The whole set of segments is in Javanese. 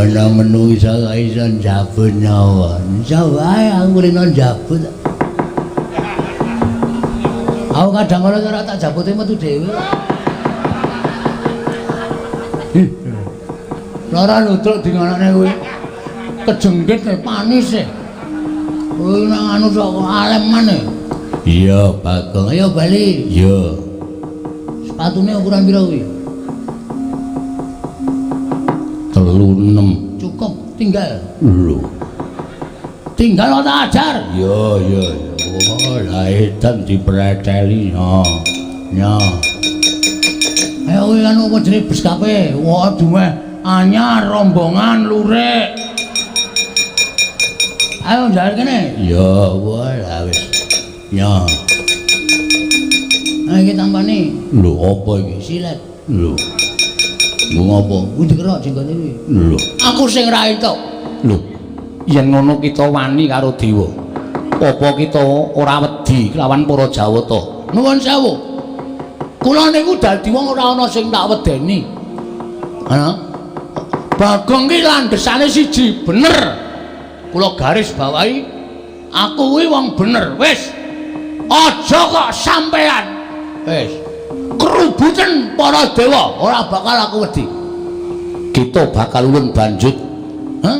Ana menungsa kok iso njabut nyawa. Iso wae aku rene njabut. Aku kadang kala ora tak jabute metu dhewe. Lara ludruk di ngonone kuwi. Kejenggit panis e. Kuwi nang anu tok alem maneh. Iya, Bagong. Ayo bali. Iya. Sepatune ukuran pira kuwi? 36. Cukup, tinggal. Lho. Tinggal tak ajar. Iya, iya, iya. Oh, lah edan dipreteli. Ha. Ya. Ayo kuwi anu apa jenenge beskape? Wah, dumeh anyar rombongan lurik. Ayo njaluk kene. Iya, wah lah wis. Ya. Nah iki tampane. Lho, apa iki? Silet. Lho. Nggo ngopo? Kuwi dikerok jenggote kuwi. Lho, aku sing ra entuk. Lho, yen ngono kita wani karo dewa. Apa kita ora wedi kelawan para Jawata? Nuwun sewu. Kula niku dadi wong ora ana sing tak wedeni. Ha? Bagong ki landhesane siji, bener. Kula garis bawahi aku kuwi wong bener. Wis. Aja kok sampean. Wis. Kerubuten para dewa, ora bakal aku wedi. Kita bakal ulun banjut. Hah?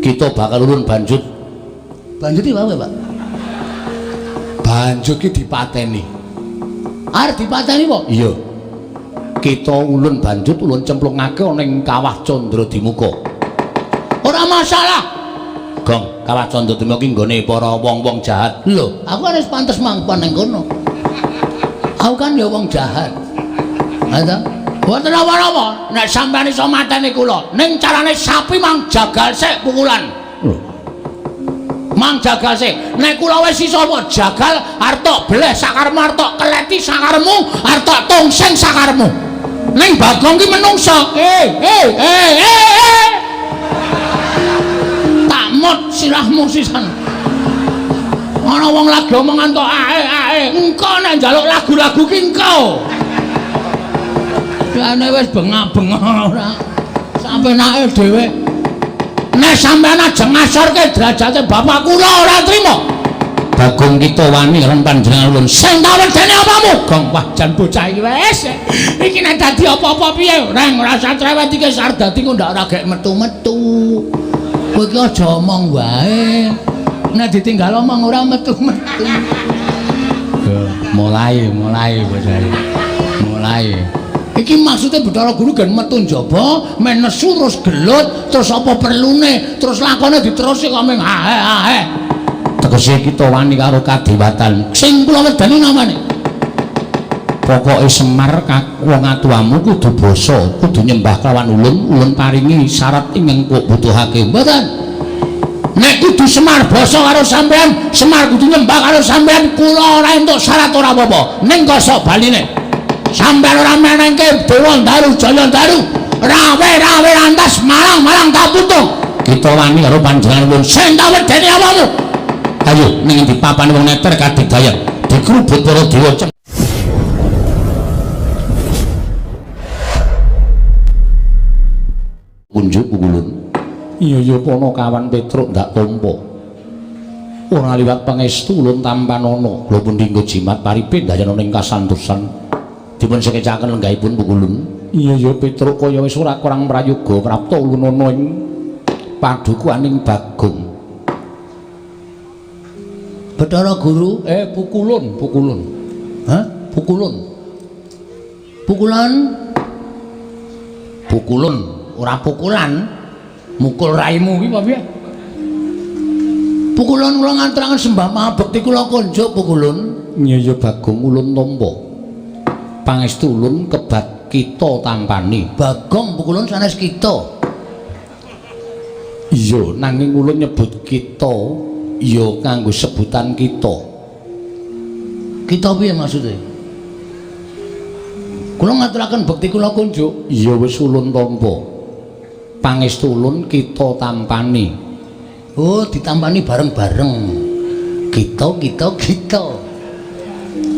Kita bakal ulun banjut. Banjut iki apa, Pak? Banjut ki dipateni. Arep dipateni apa? Iya. Kita ulun banjut ulun cemplungake ana ing Kawah Candradimuka. Ora masalah. Gong, Kawah Candradimuka ki nggone para wong-wong jahat. Lho, aku kan wis pantes mangkon ning kono. Aku kan ya wong jahat. Ha ta? Mboten apa-apa, nek sampeyan iso mateni kula, ning carane sapi mang jagal sik pukulan. Lho. Mang jagal sik. Nek kula wis iso apa jagal arep tok bleh sakaremu, arep tok keleti sakaremu, arep tok tungsing sakaremu. Ning Bagong ki menungso. Eh. Tak mot sirahmu sisan. Ana wong lagi omongan tok ae ae. Engko nek njaluk lagu-lagu ki engko. Jane wis bengak-bengok ora. Sampenake dhewe. Nek sampean aja ngasorke derajate bapak kula ora trima. Bagong kita wani karo panjenengan ulun. Sing tak wedeni apamu? Gong, wah jan bocah iki wis. Iki nek dadi apa-apa piye? Reng ora usah cerewet iki wis arep dadi kok ndak ora gek metu-metu. Kowe iki aja omong wae. Nek ditinggal omong ora metu-metu. Mulai bocah iki. Mulai. Iki maksudnya Bathara Guru gen metu njaba, men nesu terus gelut, terus apa perlune, terus lakone diterusi kok ming ae ae. Tegese kita wani karo kadewatan. Sing kula wedeni namane. Pokoke Semar wong atuwamu kudu basa, kudu nyembah kelawan ulun, ulun paringi syarat ingkang kok butuhake. Mboten. Nek kudu Semar basa karo sampean, Semar kudu nyembah karo sampean, kula ora entuk syarat ora apa-apa. Ning kosok baline. Sampean ora menengke Dewa Ndaru Jaya Ndaru, rawe-rawe rantas malang-malang kaputung. Kita wani karo panjenengan ulun. Sing tak wedeni apamu? Ayo ning endi papane wong neter kadidayan dikrubut para dewa. Kunjuk pukulun. Iya ya Panakawan Petruk ndak tampa. Ora liwat pangestu ulun tampanana. Kula pundi nggo jimat paripe ndayana ing kasantosan. Dipun sekecaken lenggahipun pukulun. Iya ya Petruk kaya wis ora kurang prayoga prapta ulun ana ing padukuhaning Bagong. Bathara Guru, pukulun, pukulun. Hah? Pukulun. Pukulan? Pukulun, ora pukulan. Mukul raimu ki apa piye? Pukulun kula nganturaken sembah mabekti kula kunjuk pukulun. Iya ya Bagong ulun tampa. Pangestu ulun kebat kita tampani. Bagong pukulun sanes kita. Iya, nanging ulun nyebut kita ya kanggo sebutan kita. Kita piye maksude? Kula ngaturaken bekti kula kunjuk. Iya wis ulun tampa. Pangestu ulun kita tampani. Oh, ditampani bareng-bareng. Kita kita kita.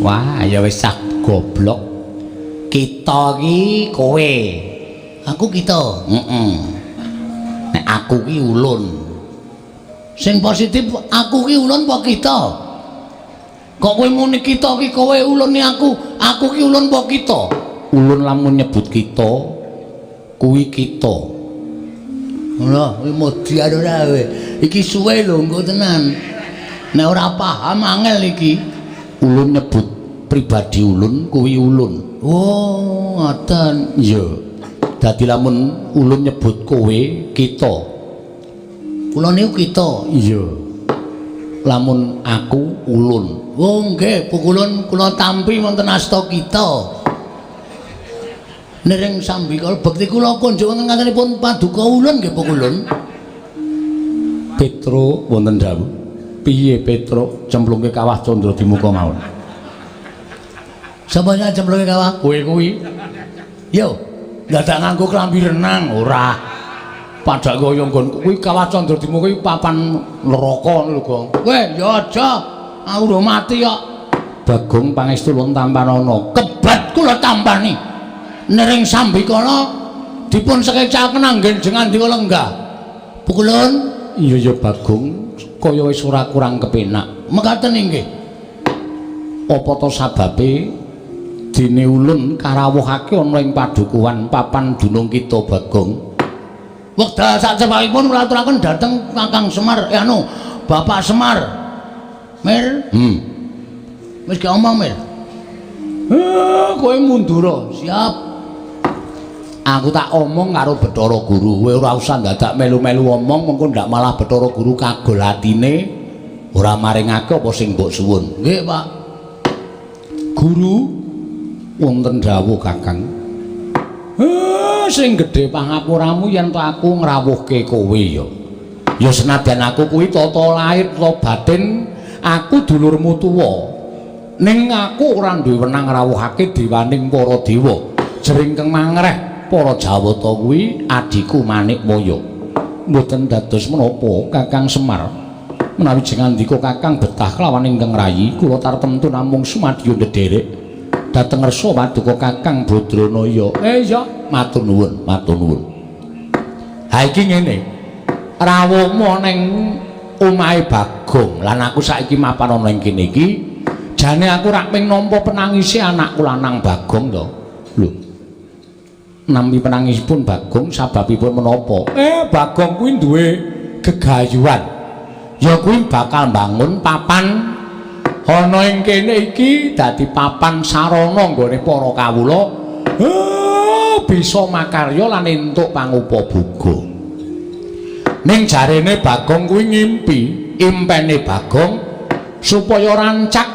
Wah, ya wis cah goblok. Kita iki kowe. Aku kita. Heeh. Nek aku ki ulun. Sing positif aku ki ulun apa kita? Kok kowe muni kita ki kowe ulune aku, aku ki ulun apa kita? Ulun lamun nyebut kita kuwi kita. Lho, kuwi modian ora kowe. Iki suwe lho engko tenan. Nek ora paham angel iki. Ulun nyebut pribadi ulun kuwi ulun. Oh, ngoten. Iya. Dadi lamun ulun nyebut kowe kita. Kula niku kita. Iya. Lamun aku ulun. Oh nggih, pukulun kula tampi wonten asta kita. Nering sambikala bekti kula kunjuk wonten ngatenipun paduka ulun nggih pukulun. Petro wonten dawuh. Piye Petro cemplungke kawah Candra Dimuka mawon? Sapa sing cemplungke kawah? Kowe kuwi. Yo, dadak nganggo klambi renang ora. Padha kaya nggon kuwi kawah Candra Dimuka kuwi papan neraka lho, Gong. Kowe ya aja, aku udah mati kok. Bagong pangestu ulun tampanana. Kebat kula tampani. Nering sambikala dipun sekecaken anggen jengandika lenggah. Pukulun. Iya ya Bagong, kaya wis ora kurang kepenak. Mekaten inggih. Apa to sababe dene ulun karawuhake ana ing padukuhan papan dunung kita Bagong? Wekdal sacepakipun kula aturaken dhateng Kakang Semar, Bapak Semar. Mir. Wis gak omong, Mir. Kowe mundur. Siap. Aku tak omong karo Bathara Guru, kowe ora usah dadak melu-melu omong, mengko ndak malah Bathara Guru kagol atine ora maringake apa sing mbok suwun. Nggih, Pak. Guru wonten dawuh Kakang. Sing gedhe pangapuramu yen to aku ngrawuhke kowe ya. Ya senadyan aku kuwi tata lahir tata batin, aku dulurmu tuwa. Ning aku ora duwe wenang ngrawuhake dewaning para dewa. Jering kang mangreh para Jawata kuwi adhiku Manikmaya. Mboten dados menapa Kakang Semar. Menawi jengandika Kakang betah kelawan ingkang rayi, kula tartemtu namung sumadyo ndederek dhateng ngersa paduka Kakang Badranaya. Iya, matur nuwun, matur nuwun. Ha iki ngene. Rawuhmu ning omahe Bagong lan aku saiki mapan ana ing kene iki, jane aku rak ping nampa penangise anakku lanang Bagong to. Lho. Nampi penangisipun Bagong sababipun menapa? Bagong kuwi duwe gegayuhan. Ya kuwi bakal mbangun papan ana ing kene iki dadi papan sarana nggone para kawula bisa makarya lan entuk pangupaboga. Ning jarene Bagong kuwi ngimpi, impene Bagong supaya rancak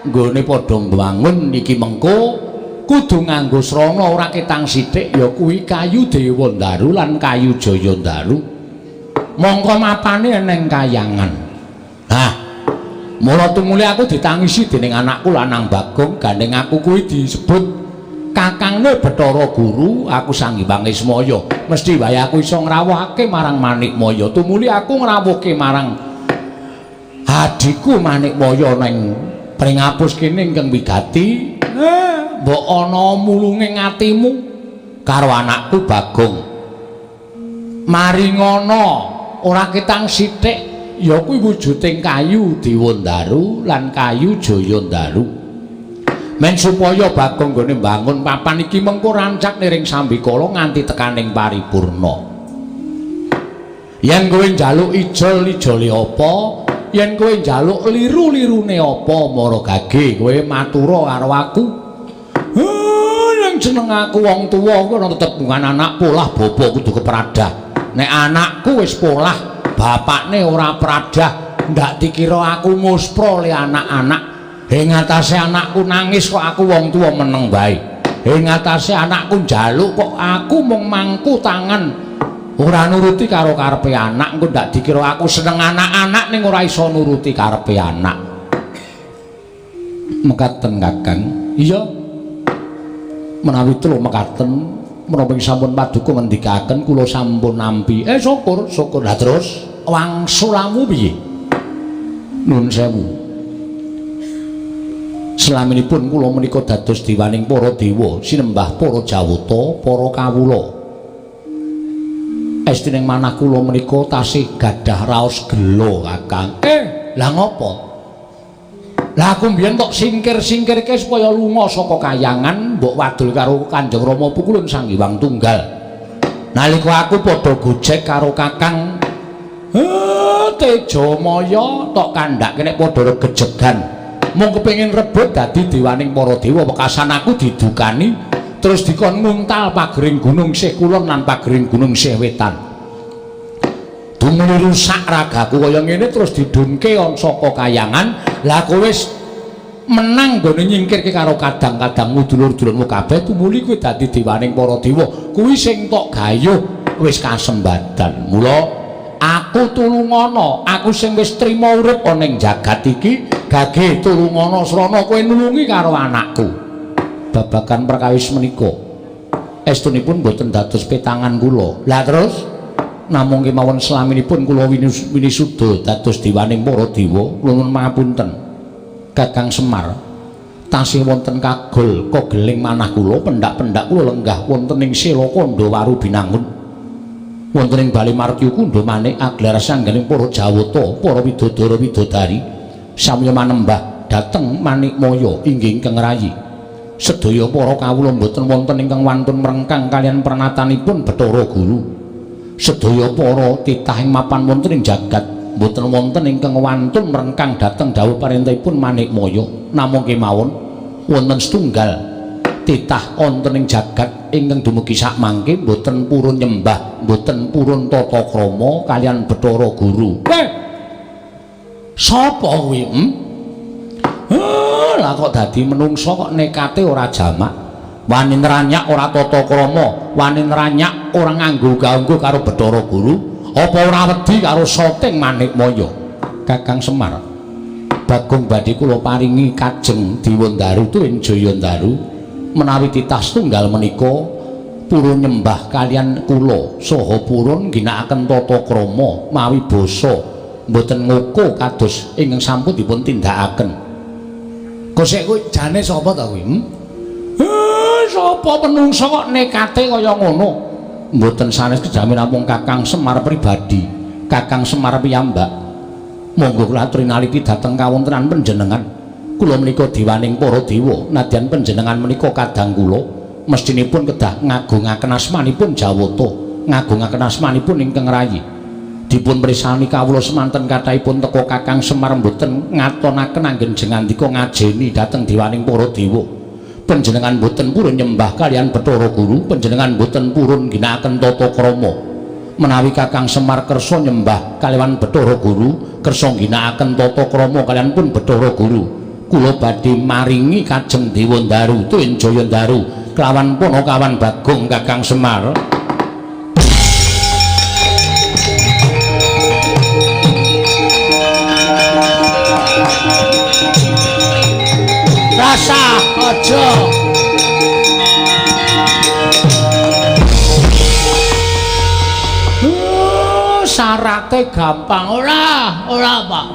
nggone padha mbangun iki mengko kudu nganggo srana ora ketang sithik ya kuwi kayu Dewa Ndaru lan kayu Jaya Ndaru. Mongko mapane eneng kayangan. Nah, mula tumuli aku ditangisi dening anakku lanang Bagong, gandeng aku kuwi disebut kakangne Bathara Guru, aku Sang Hyang Ismaya. Mesti wae aku iso ngrawuhake marang Manikmaya. Tumuli aku ngrawuhke marang adhiku Manikmaya ning pringapus kene ingkang wigati. Mbok ana mulunge atimu karo anakku Bagong. Maringana ora ketang sithik ya kuwi wujuding kayu Dewa Ndaru lan kayu Jaya Ndaru. Men supaya Bagong nggone mbangun papan iki mengko rancak niring sambikala nganti tekaning paripurna. Yen kowe njaluk ijol-ijole apa, yen kowe njaluk liru-lirune apa, mara gage kowe matura karo aku. Ning jeneng aku wong tuwa kuwi ana tetembungan anak polah bapa kudu kepradah. Nek anakku wis polah, bapakne ora pradah, ndak dikira aku muspra le anak-anak. Ing atase anakku nangis kok aku wong tuwa meneng bae. Ing atase anakku njaluk kok aku mung mangku tangan ora nuruti karo karepe anak, engko ndak dikira aku seneng anak-anak ning ora iso nuruti karepe anak. Mekaten Kakang. Iya. Menawi telu mekaten, menapa sampun paduka ngendikaken kula sampun nampi. Syukur, syukur. Lah terus wangsulamu piye? Nun sewu. Selaminipun kula menika dados dewaning para dewa, sinembah para jawata, para kawula. Estining manah kula menika tasih gadah raos gela, Kakang. Lah ngopo? Lah aku mbiyen kok singkir-singkirke supaya lunga saka kayangan, mbok wadul karo Kanjeng Rama Pukulun Sang Hyang Tunggal. Nalika aku padha gojek karo Kakang Tejamaya tok kandhake nek padha regejegan. Mung kepengin rebut dadi dewaning para dewa, wekasan aku didukani terus dikon nguntal pagering gunung sih kulon lan pagering gunung sih wetan. Dumuli rusak ragaku kaya ngene terus didunke saka kayangan. Lah kowe wis menang nggone nyingkirke karo kadang-kadangmu dulur-dulurmu kabeh, tumuli kowe dadi dewaning para dewa. Kuwi sing tok gayuh wis kasembadan. Mula aku tulungana, aku sing wis trima urip ana ing jagat iki, gage tulungana srana kowe nulungi karo anakku. Babagan perkawis menika estunipun boten dados petangan kula. Lah terus namung kemawon selaminipun kula winisuda dados dewaning para dewa, kula nyuwun pangapunten. Kakang Semar tasih wonten kagol kogeling manah kula, pendak-pendak kula lenggah wonten ing Sela Kandha Binangun. Wonten ing Bale Martya Kundha manik aglar sangganing para Jawata, para widodara widodari samya manembah dhateng Manikmaya inggih ingkang rayi. Sedaya para kawula mboten wonten ingkang wantun mrengkang kaliyan pranatanipun Bathara Guru. Sedaya para titah ing mapan wonten ing jagat mboten wonten ingkang wantun mrengkang dhateng dawuh parentahipun Manikmaya. Namung kemawon wonten setunggal titah wonten ing jagat ingkang dumugi sakmangke mboten purun nyembah, mboten purun tata krama kaliyan Bathara Guru. Sapa kuwi? Lah kok dadi menungsa kok nekate ora jamak. Wani nranyak ora tata krama, wani nranyak ora nganggo ganggu karo Bathara Guru, apa ora wedi karo soting Manikmaya? Kakang Semar, Bagong badhe kula paringi kajeng Dewandaru tuwin Jayandaru menawi titah setunggal menika purun nyembah kaliyan kula saha purun ngginakaken tata krama mawi basa mboten ngoko kados ingkang sampun dipun tindakaken. Kosek kuwi jane sapa ta kuwi? Sapa menungsa kok nekate kaya ngono? Mboten sanes kejamen namung Kakang Semar pribadi, Kakang Semar piyambak. Monggo kula aturi naliti dhateng kawontenan panjenengan. Kula menika dewaning para dewa, nadyan panjenengan menika kadang kula mestinipun kedah ngagungaken asmanipun Jawata, ngagungaken asmanipun ingkang rayi. Dipun pirsani kawula semanten kathahipun teka Kakang Semar mboten ngatonaken anggen jengandika ngajeni dhateng dewaning para dewa. Panjenengan mboten purun nyembah kaliyan Bathara Guru, panjenengan mboten purun ngginakaken tata krama. Menawi Kakang Semar kersa nyembah kaliyan Bathara Guru, kersa ngginakaken tata krama kaliyan pun Bathara Guru, kula badhe maringi kajeng Dewandaru tuwin Jayandaru kelawan Panakawan Bagong Kakang Semar. Rasa aja. Syarate gampang ora, ora Pak.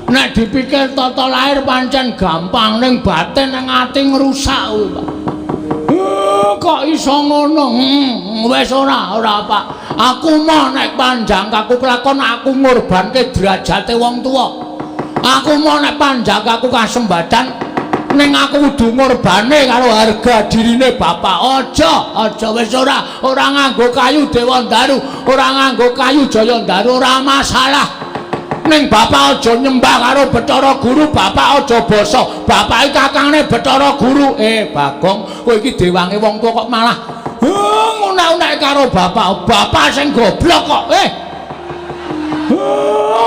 Nek dipikir tata lahir pancen gampang, ning batin nang ati ngrusak kuwi, Pak. Kok iso ngono? Wis ora, ora Pak. Aku mau nek panjang kaku kelakon aku ngorbanke derajate wong tuwa. Aku mau nek panjang kaku kasembadan ning aku kudu ngorbane karo harga dirine bapak. Aja, aja wis ora, ora nganggo kayu Dewandaru, ora nganggo kayu Jayandaru, ora masalah. Ning bapak aja nyembah karo Bathara Guru, bapak aja basa. Bapak iki kakangne Bathara Guru. Bagong, kowe iki dewange wong tuwa kok malah ngunek-unek karo bapak. Bapak sing goblok kok.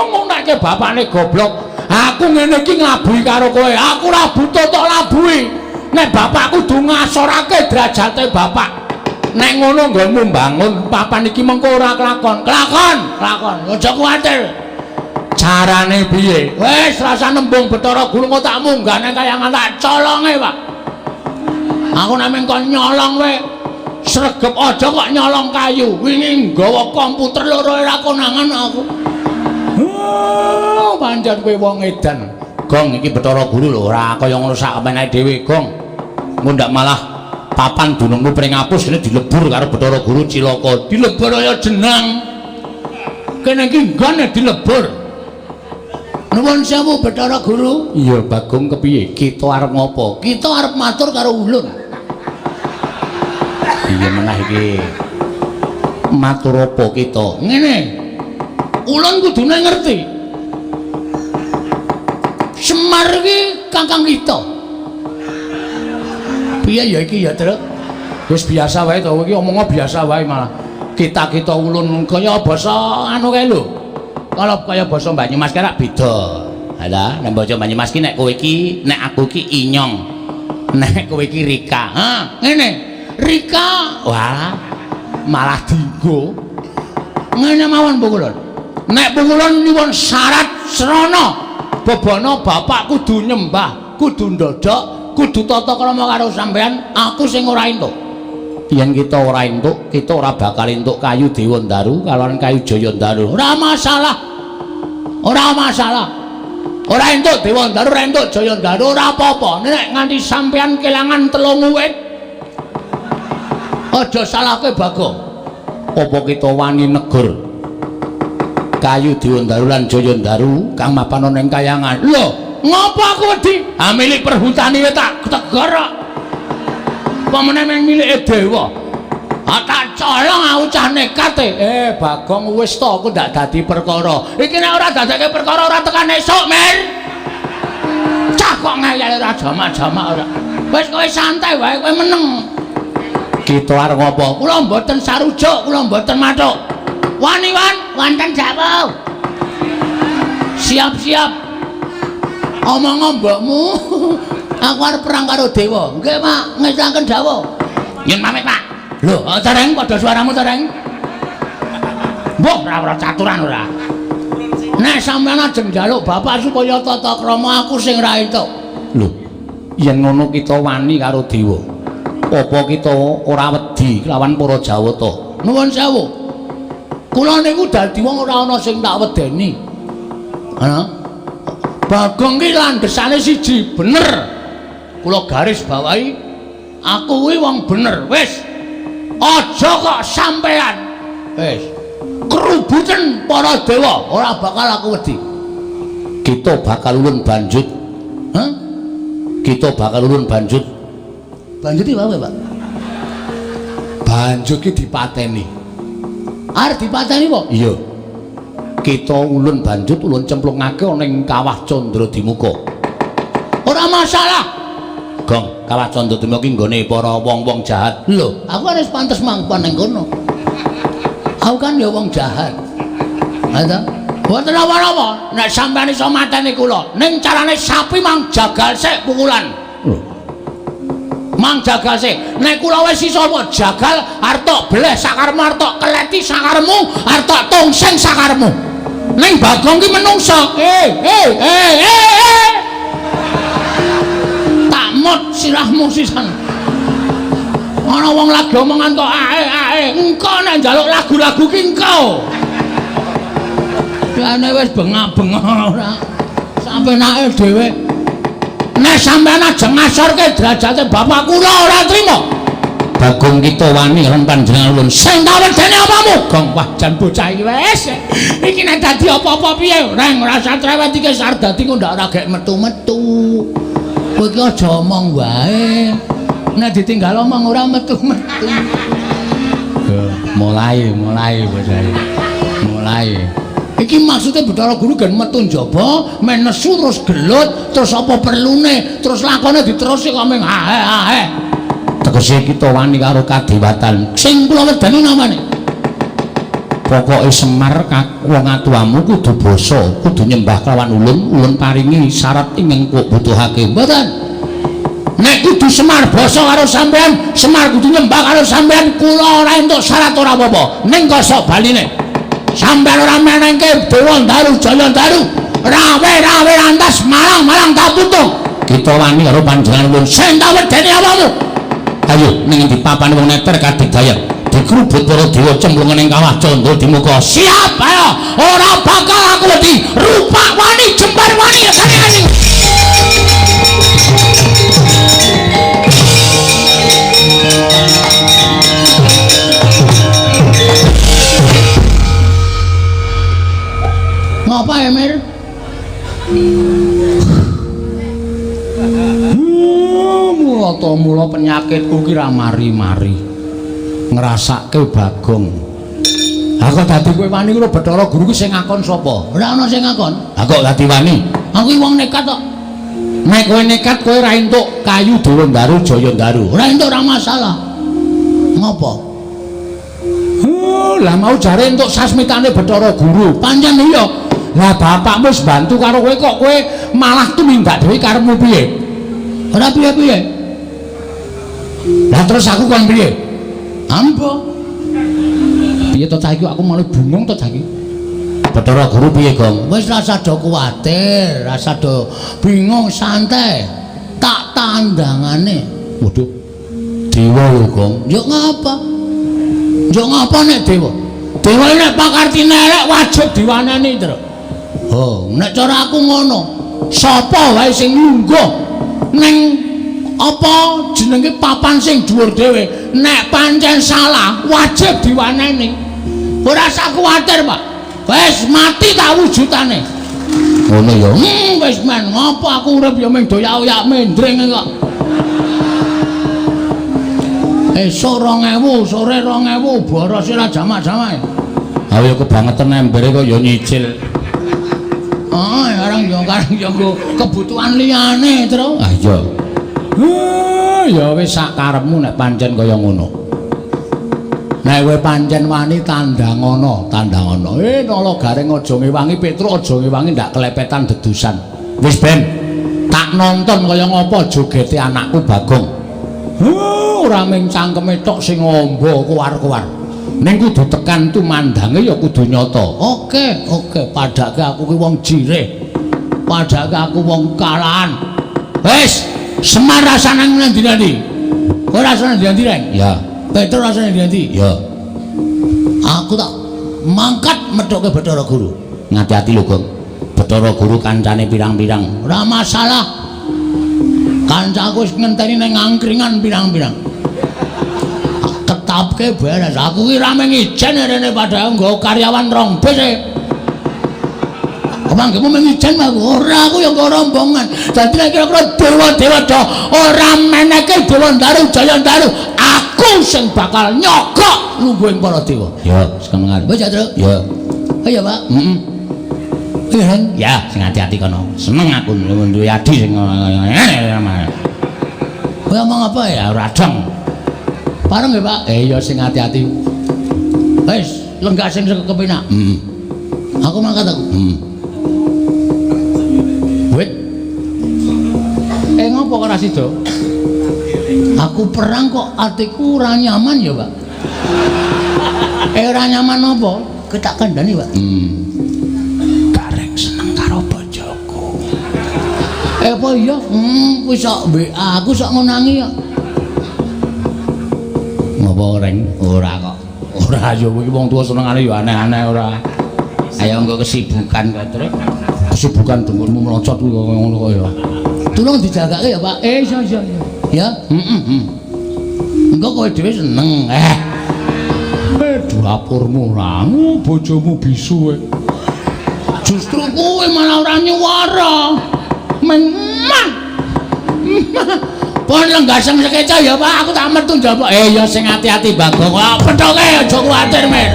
Ngunekke bapakne goblok. Aku ngene iki nglabuhi karo kowe. Aku ora butuh tok labuhi. Nek bapak kudu ngasorake derajate bapak. Nek ngono nggonmu mbangun papan iki mengko ora kelakon. Kelakon, kelakon. Aja kuwatir. Carane piye? Wis rasa nembung Bathara Guru kok tak munggah nang kayangan tak colonge, Pak. Aku nek mung kon nyolong wae sregep aja kok nyolong kayu. Wingi nggawa komputer loro ora konangan aku. Oh, pancen kowe wong edan. Gong iki Bathara Guru lho ora kaya ngono sak meneh dhewe, Gong. Engko ndak malah Papan dunungmu pring apus kene dilebur karo Bathara Guru cilaka. Dilebur kaya jenang. Kene iki nggone dilebur. Nuwun sewu Bathara Guru. Iya Bagong kepiye? Kita arep ngopo? Kita arep matur karo ulun. Iya menah iki. Matur apa kita? Ngene. Ulun kudune ngerti. Semar iki kakang kita. Piye ya iki ya, Truk? Wis biasa wae to, iki omongnya biasa wae malah. Kita-kita ulun kaya basa anu kae lho. Kalau kaya basa Banyumas kae rak beda. Halah, nek basa Banyumas ki nek kowe iki, nek aku iki inyong. Nek kowe iki Rika. Ha, ngene. Rika, wah, malah dinggo. Ngene mawon pukulun. Nek pukulun nyuwun syarat srana bebana bapak kudu nyembah, kudu ndodhok, kudu tata krama karo sampean, aku sing ora entuk. Yen kita ora entuk, kita ora bakal entuk kayu Dewandaru kalawan kayu Jayandaru. Ora masalah. Ora masalah. Ora entuk Dewandaru, ora entuk Jayandaru, ora apa-apa. Nek nganti sampean kelangan 3 wit, aja salahke Bagong. Apa kita wani negur kayu Dewandaru lan Jayandaru kang mapan ana ing kayangan? Lho, ngopo aku wedi? Ha milik perhutani tak tegar kok. Apa meneh meng milike dewa? Ha tak colong aku cah nekat e. Bagong wis to aku ndak dadi perkara. Iki nek ora dadekke perkara ora tekan esuk, Mir. Cah kok ngeyel ora jamak-jamak ora. Wis kowe santai wae, kowe meneng. Kita arep ngopo? Kula mboten sarujuk, kula mboten mathuk. Wani wan, wonten dawuh. Siap-siap. Omong mbokmu. Aku arep perang karo dewa. Nggih, Pak, ngesaken dawuh. Nyun pamit, Pak. Lho, tereng padha suaramu tereng. Mbok ora caturan ora. Nek sampeyan ajeng njaluk bapak supaya tata krama aku sing ra entuk. Lho, yen ngono kita wani karo dewa. Apa kita ora wedi kelawan para Jawata? Nuwun sewu. Kula niku dadi wong ora ana sing tak wedeni. Ha? Bagong ki landhesane siji, bener. Kula garis bawahi, aku kuwi wong bener. Wis. Aja kok sampean. Wis. Kerubuten para dewa, ora bakal aku wedi. Kita bakal ulun banjut. Hah? Kita bakal ulun banjut. Banjut iki apa, Pak? Banjut ki dipateni. Arep dipateni apa? Iya. Kita ulun banjut ulun cemplungake ana ing Kawah Candradimuka. Ora masalah. Gong, Kawah Candradimuka ki nggone para wong-wong jahat. Lho, aku kan wis pantes mangkon ning kono. Aku kan ya wong jahat. Ha ta? Mboten apa-apa, nek sampeyan iso mateni kula, ning carane sapi mang jagal sik pukulan. Lho. Mang jagal sik. Nek kula wis iso apa jagal arep tok bleh sakarmu, arep tok keleti sakarmu, arep tok tongseng sakarmu. Ning Bagong ki menungso. Eh. Tak mot sirahmu sisan. Ana wong lagi omongan kok ae ae. Engko nek njaluk lagu-lagu ki engko. Jane wis bengak-bengok ora. Sampenake dhewe. Nek sampean ajeng ngasorke derajate bapak kula ora trima. Bagong kita wani lan panjenengan ulun. Sing tak wedeni apamu? Gong, wah jan bocah iki wis. Iki nek dadi apa-apa piye? Reng ora usah trewet iki wis arep dadi kok ndak ora gek metu-metu. Kowe iki aja omong wae. Nek ditinggal omong ora metu-metu. Mulai bocah iki. Mulai. Iki maksudnya Bathara Guru gen metu njaba, men nesu terus gelut, terus apa perlune, terus lakone diterusi kok ming ae ae. Tegese kita wani karo kadewatan. Sing kula wedeni namane. Pokoke Semar wong atuwamu kudu basa, kudu nyembah kelawan ulun, ulun paringi syarat ingkang kok butuhake. Mboten. Nek kudu Semar basa karo sampean, Semar kudu nyembah karo sampean, kula ora entuk syarat ora apa-apa. Ning kosok baline. Sampean ora menengke Dewandaru Jayandaru, rawe-rawe lantas malang-malang kaputung. Kita wani karo panjenengan ulun. Sing tak wedeni apamu? Ayo ning endi papane wong neter kadigdayan. Dikrubut para dewa cemplung ning Kawah Candradimuka. Siap, ayo. Ora bakal aku wedi. Rupak wani, jembar wani, rasane. Tata mula penyakitku ki ra mari-mari. Ngrasake Bagong. Ha kok dadi kowe wani ngono Bathara Guru ki sing ngakon sapa? Ora ana sing ngakon. Ha kok dadi wani? Aku ki wong nekat kok. Nek kowe nekat kowe ora entuk kayu Dewandaru Jayandaru. Ora entuk ora masalah. Ngopo? Lah mau jare entuk sasmitane Bathara Guru. Pancen iya. Lah bapakmu wis bantu karo kowe kok kowe malah tumindak dhewe karepmu piye? Ora piye-piye. Lah terus aku kon piye? Ambo. Piye to cah iki aku malah bingung to cah iki. Bathara Guru piye, Gong? Wis rasa do kuwatir, rasa do bingung, santai. Tak tandangane. Waduh. Dewa lho, Gong. Yo ngapa? Yo ngapa nek dewa? Dewa nek pakartine elek wajib diwaneni, Tru. Oh, nek cara aku ngono. Sapa wae sing lungguh ning apa jenenge papan sing dhuwur dhewe, nek pancen salah wajib diwaneni. Ora usah kuwatir, Pak. Wis mati tak wujudane. Ngono ya. Wis men, ngopo aku urip ya mung doyak-oyak mendring kok. Esuk 2000, sore 2000, boros ora jamak-jamak. Ha ya kebangetan embere kok ya nyicil. Oh, karang ya karang ya nggo kebutuhan liyane, Tru. Ah iya. Ya wis sak karepmu nek pancen kaya ngono. Nek kowe pancen wani tandangana, tandangana. Nala Gareng aja ngewangi Petruk aja ngewangi ndak kelepetan dedusan. Wis ben tak nonton kaya ngapa jogete anakku Bagong. Ora mung cangkeme tok sing amba kuwar-kuwar. Ning kudu tekan tumandange ya kudu nyata. Oke, oke, padake aku ki wong jirih. Padake aku wong kalahan. Wis, Semar rasane nang ndi-ndi? Kowe rasane ndi-ndi, Reng? Ya. Petruk rasane ndi-ndi? Ya. Aku tak mangkat methuke Bathara Guru. Ngati-ati lho, Gong. Bathara Guru kancane pirang-pirang. Ora masalah. Kancaku wis ngenteni ning angkringan pirang-pirang. Ketapke beres. Aku ki ra mung ijen rene padahal nggo karyawan rong bis e. Mangkemu mung ijen aku. Ora, aku ya nggo rombongan. Dadi nek kira-kira dewa-dewa do ora meneke Dewandaru Jayandaru, aku sing bakal nyogok lungguhing para dewa. Ya, sekemengan. Wis ya, Truk. Ya. Ayo, Pak. Heeh. Iya, Reng. Ya, sing ati-ati kono. Seneng aku duwe adi sing Kowe omong apa ya? Ora dong. Pareng ya, Pak? Ya sing ati-ati. Wis, lenggah sing kepenak. Heeh. Aku mangkat aku. Heeh. Wit. Ngopo kok ora sida? Aku perang kok atiku ora nyaman ya, Pak. Ora nyaman apa? Kowe tak kandhani, Pak. Gareng seneng karo bojoku. Apa iya? Kuwi sok WA aku sok ngonangi kok. Ngopo, Reng? Ora kok. Ora ya kuwi wong tuwa senengane ya aneh-aneh ora. Ayo engko kesibukan kok, Truk. Kesibukan dengkulmu melocot kuwi kok ngono kok ya. Tulung dijagake ya, Pak. Iya iya iya. Ya. Heeh. Engko kowe dhewe seneng. Dapurmu ora, bojomu bisu kowe. Justru kowe malah ora nyuwara. Memang. Pon lenggah sing sekeca ya, Pak. Aku tak metu njaba. Ya sing ati-ati Bagong. Wah, pethoke aja kuwatir, Mir.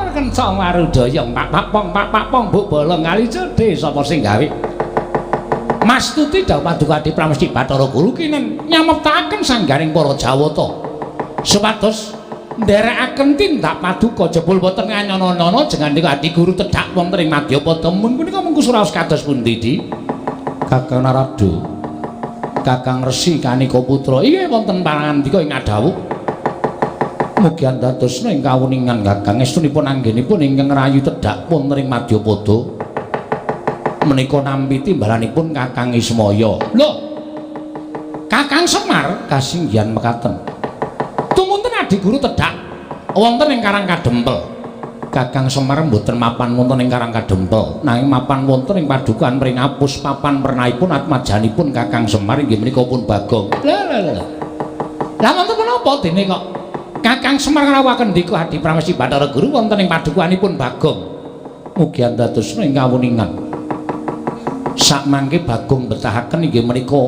Kencang warudaya pak pong pak pong buk bolong kali cedhe sapa sing gawe Mas Tuti dawuh paduka Adi Pramesti Bathara Guru kinen nyameptaken sanggaring para Jawata supados nderekaken tindak paduka jebul boten nganyana-nyana jengandika Adi Guru tedhak wonten ing Madyapada mun punika mengku suraos kados pundi Di Kakang Narada Kakang Resi Kanika Putra inggih wonten pangandika ing adhawuh mugi andadosna ing kawuningan Kakang estunipun anggenipun ingkang ngrayu tedhak wonten ing Madyapada menika nampi timbalanipun Kakang Ismaya. Lho, Kakang Semar kasinggihan mekaten. Tumunten Adi Guru tedhak wonten ing Karang Kadempel. Kakang Semar mboten mapan wonten ing Karang Kadempel, nanging mapan wonten ing padukan Pringapus papan pernahipun atmajanipun Kakang Semar inggih menika pun Bagong. Lha lha lha. Lah wonten menapa dene kok Kakang Semar ngrawuhaken ndika Adi Pramesti Bathara Guru wonten ing padukuhanipun Bagong. Mugi andadosna ing kawuningan. Sakmangke Bagong betahaken inggih menika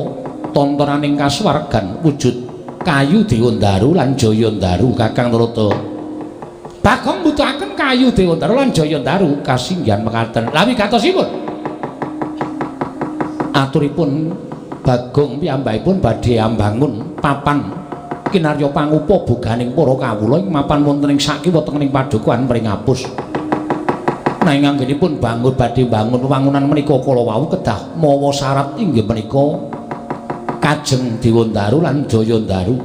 tontonaning kasuwargan wujud kayu Dewandaru lan Jayandaru Kakang Narada. Bagong mbutuhaken kayu Dewandaru lan Jayandaru kasinggihan mekaten. Lah wigatosipun aturipun Bagong piyambakipun badhe ambangun papan kinarya pangupa boganing para kawula ing mapan wonten ing sakiwa tengening padukuhan Pringapus. Nanging anggenipun bangun badhe bangun wewangunan menika kala wau kedah mawa syarat inggih menika Kajeng Dewandaru lan Jayandaru.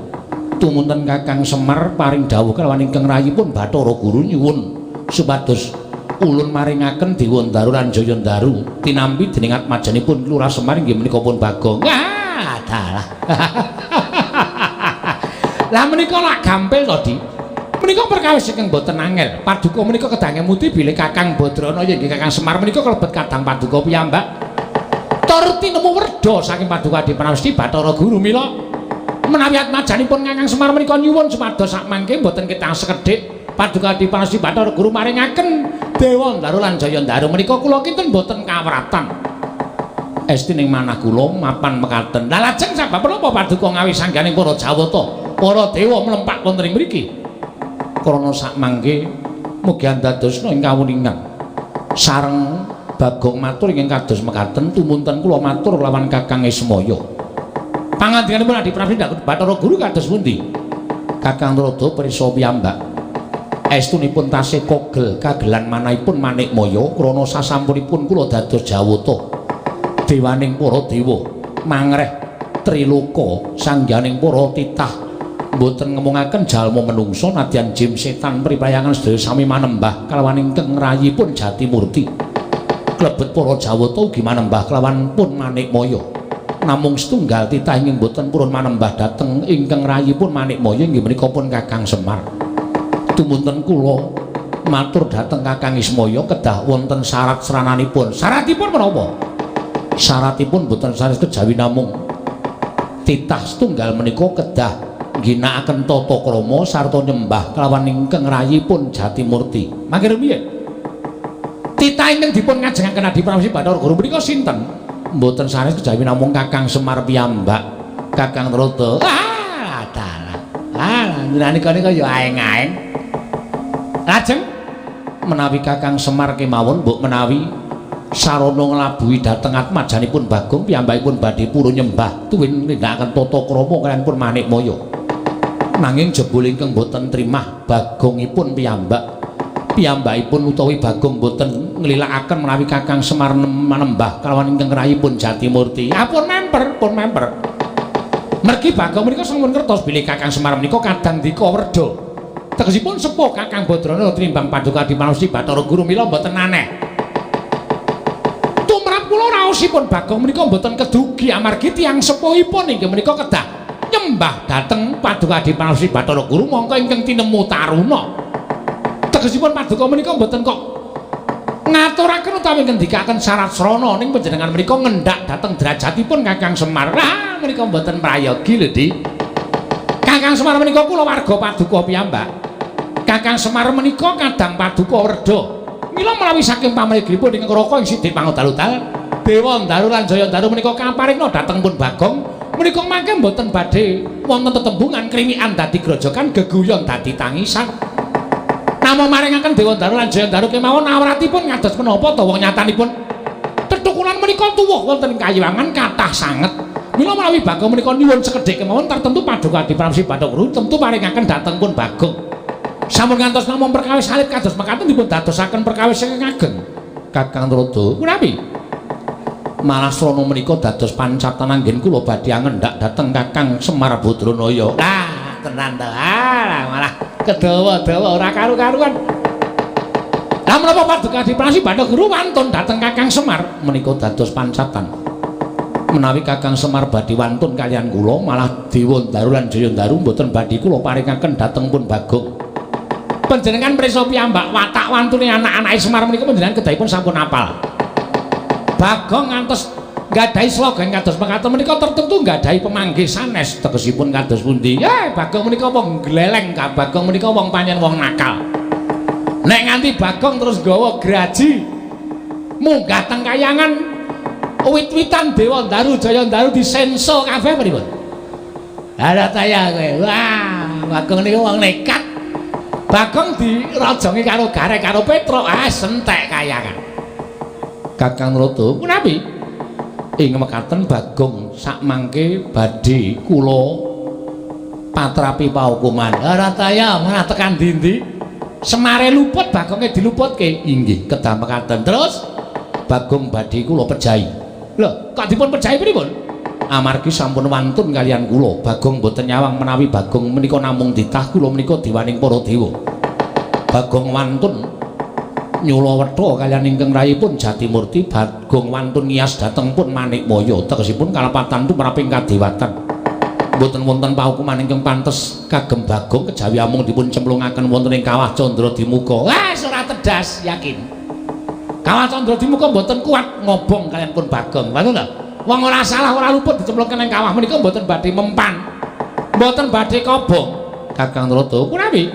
Tumunten Kakang Semar paring dawuh kalawan ingkang rayipun Bathara Guru nyuwun supados ulun maringaken Dewandaru lan Jayandaru tinampi dening atmajanipun Lurah Semar inggih menika pun Bagong. Ah, dalah. Lah menika lak gampil to, Di. Menika perkawis ingkang boten angel. Paduka menika kedah ngemuti bilih Kakang Badranaya inggih Kakang Semar menika kalebet kadang paduka piyambak. Tur tinemu werda saking paduka Adi Pramesti Bathara Guru mila menawi atmajanipun Kakang Semar menika nyuwun supados sakmangke boten ketang sekedhik paduka Adi Pramesti Bathara Guru maringaken Dewandaru lan Jayandaru menika kula kinten boten kawratan. Esti ning manah kula mapan mekaten. Lah lajeng sabab menapa paduka ngawi sangganing para Jawata, para dewa mlempak wonten ing mriki? Krana sakmangke mugi andadosna ing kawuningan. Sareng Bagong matur ingkang kados mekaten tumunten kula matur lawan Kakang Ismaya. Pangandikanipun Adi Pramesti Bathara Guru kados pundi? Kakang Narada prisa piyambak. Estunipun tasih kogel kagelan manahipun Manikmaya krana sasampunipun kula dados Jawata. Dewaning para dewa mangreh triloka sangganing para titah mboten ngemungaken jalma menungsa nadyan jim setan pripayangan sedaya sami manembah kalawan ingkang rayipun Jatimurti. Klebet para Jawata ugi manembah kelawan pun Manikmaya. Namung setunggal titah ingkang boten purun manembah dhateng ingkang rayipun Manikmaya inggih menika pun Kakang Semar. Tumunten kula matur dhateng Kakang Ismaya kedah wonten syarat srananipun. Syaratipun menapa? Syaratipun boten sanes kejawi namung titah setunggal menika kedah ngginakaken tata krama sarta nyembah kelawan ingkang rayipun Jatimurti. Mangke rumiyin titah ingkang dipun ngajengaken Adi Pramesti Bathara Guru menika sinten? Mboten sanes kejawi namung Kakang Semar piyambak, Kakang Narada. Ah, dalah. Ah, njenengan nika ya aeng-aeng. Lajeng menawi Kakang Semar kemawon mbok menawi sarana nglabuhi dhateng atmajanipun Bagong piyambakipun badhe purun nyembah tuwin nindakaken tata krama kaliyan pun Manikmaya. Nanging jebul ingkang boten trimah Bagongipun piyambak. Piyambakipun utawi Bagong boten nglilakaken menawi Kakang Semar manembah kalawan ingkang rayipun Jatimurti. Ah, pun memper, pun memper. Mergi Bagong menika sampun ngertos bilih Kakang Semar menika kadang dika werda. Tegesipun sepuh Kakang Badrana tinimbang paduka Adi Pramesti Bathara Guru mila mboten aneh. Tumrap kula raosipun Bagong menika mboten kedugi amargi tiyang sepuhipun inggih menika kedah nyembah dhateng paduka Adi Pramesti Bathara Guru mongko ingkang tinemu taruna. Tegesipun paduka menika mboten kok ngaturaken utawi ngendikaken syarat srana ning panjenengan menika ngendak dhateng derajatipun Kakang Semar. Ah menika mboten prayogi lho, Di. Kakang Semar menika kula warga paduka piyambak. Kakang Semar menika kadang paduka werda. Mila menawi saking pamrigipun ingkang Raka ing Sidik Pangodal-udal, Dewandaru lan Jayandaru menika kaparingna dhateng pun Bagong menika mangke mboten badhe wonten tetembungan krimikan dadi grojogan geguyon dadi tangisan. Namung maringaken Dewandaru lan Jayandaru kemawon awratipun ngados menapa to wong nyatanipun tetukulan menika tuwuh wonten ing kayiwangan kathah sanget. Mila menawi Bagong menika nyuwun sekedhik kemawon tertentu paduka Adi Pramesti Bathara Guru tentu paringaken dhateng pun Bagong. Sampun ngantos namung perkawis alit kados mekaten dipun dadosaken perkawis ingkang ageng. Kakang Narada, punapi? Malah srana menika dados pancatan anggen kula badhe angendak dhateng Kakang Semar Badranaya. Lah, tenan to. Ah, malah kedawa-dawa ora karu-karuan. Lah menapa paduka Adi Pramesti Bathara Guru wantun dhateng Kakang Semar menika dados pancatan. Menawi Kakang Semar badhe wantun kaliyan kula malah Dewandaru lan Jayandaru mboten badhe kula paringaken dhateng pun Bagong. Panjenengan prisa piyambak watak wantune anak-anake Semar menika panjenengan kedahipun sampun apal. Bagong ngantos Nggadahi slogan kados mekaten menika tertentu nggadahi pemanggih sanes tegesipun kados pundi? Ya, Bagong menika wong gleleng, ka Bagong menika wong pancen wong nakal. Nek nganti Bagong terus nggawa graji munggah teng kayangan wit-witan Dewa Ndaru Jaya Ndaru disenso kabeh pripun? Lah taya kowe. Wah, Bagong niku wong nekat. Bagong dirajongi karo Gareng karo Petruk, ah sentek kayangan. Kakang Rada, punapi? Ing mekaten Bagong sakmangke badhe kula patrapi paukuman. Ora taya malah tekan ndi-ndi. Semare luput Bagonge diluputke. Inggih, kedah mekaten. Terus Bagong badhe kula pejahi. Lho, kok dipun pejahi pripun? Amargi sampun wantun kalian kula. Bagong boten nyawang menawi Bagong menika namung ditah kula menika dewaning para dewa. Bagong wantun nyula wetha kalian ingkang rayipun Jatimurti. Bagong wantun ngiyas dhateng pun Manikmaya, tegesipun kalepatan tumraping kadewatan. Mboten wonten paukuman ingkang pantes kagem Bagong kejawi amung dipun cemplungaken wonten ing kawah Candra Dimuka. Wah, ora tedas, yakin. Kawah Candra Dimuka mboten kuat ngobong kalian pun Bagong. Ngoten lho. Wong ora salah ora luput dicemplungke ing kawah menika mboten badhe mempan. Mboten badhe kobong. Kakang Rada, punawi?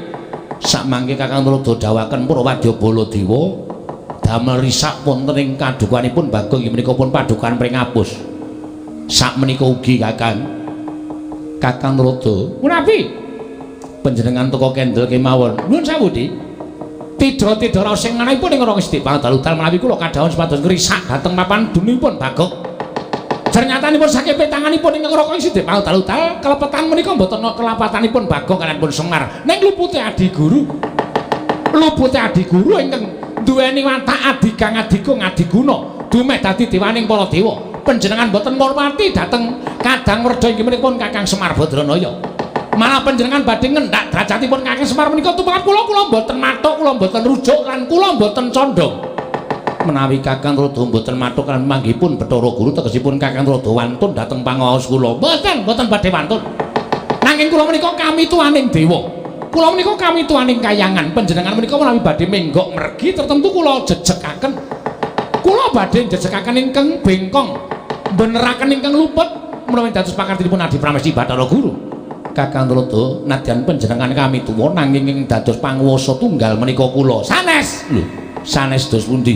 Sakmangke Kakang Rada dawaken para wadya Baladewa damel risak wonten ing kadukanipun Bagong inggih menika pun padukan Pringapus. Sakmenika ugi Kakang. Kakang Rada, punapi? Panjenengan teka kendel kemawon. Nuwun sewu, Dik. Tidha-tidha raos sing manahipun ing ora sithik pangadal-udal menawi kula kadhawuhan supados ngrisak dhateng papan dunipun Bagong. Jernyatanipun saking petanganipun ingkang raka sithik pangadal-udal kelepetan menika mboten kelapatanipun Bagong kaliyan pun Semar. Ning lupute adi guru. Lupute adi guru ingkang duweni watak adigang adigung adiguna dumeh dadi dewaning para dewa. Panjenengan mboten ngurmati dhateng kadang werda inggih menika pun Kakang Semar Badranaya. Malah panjenengan badhe ngendhak derajatipun Kakang Semar menika tumrap kula, kula mboten mathuk, kula mboten rujuk lan kula mboten condong. Menawi Kakang Rada mboten mathuk lan manggihipun Bathara Guru tegesipun Kakang Rada wantun dhateng pangaos kula. Mboten, mboten badhe wantun. Nanging kula menika kami tuaning dewa. Kula menika kami tuaning kayangan. Panjenengan menika menawi badhe menggok mergi tertentu kula jejekaken. Kula badhe jejekaken ingkang bengkong, beneraken ingkang luput menawi dados pakartinipun Adi Pramesti Bathara Guru. Kakang Rada, nadyan panjenengan kami tuwa nanging ing dados panguwasa tunggal menika kula. Sanes. Lho, sanes dos pundi?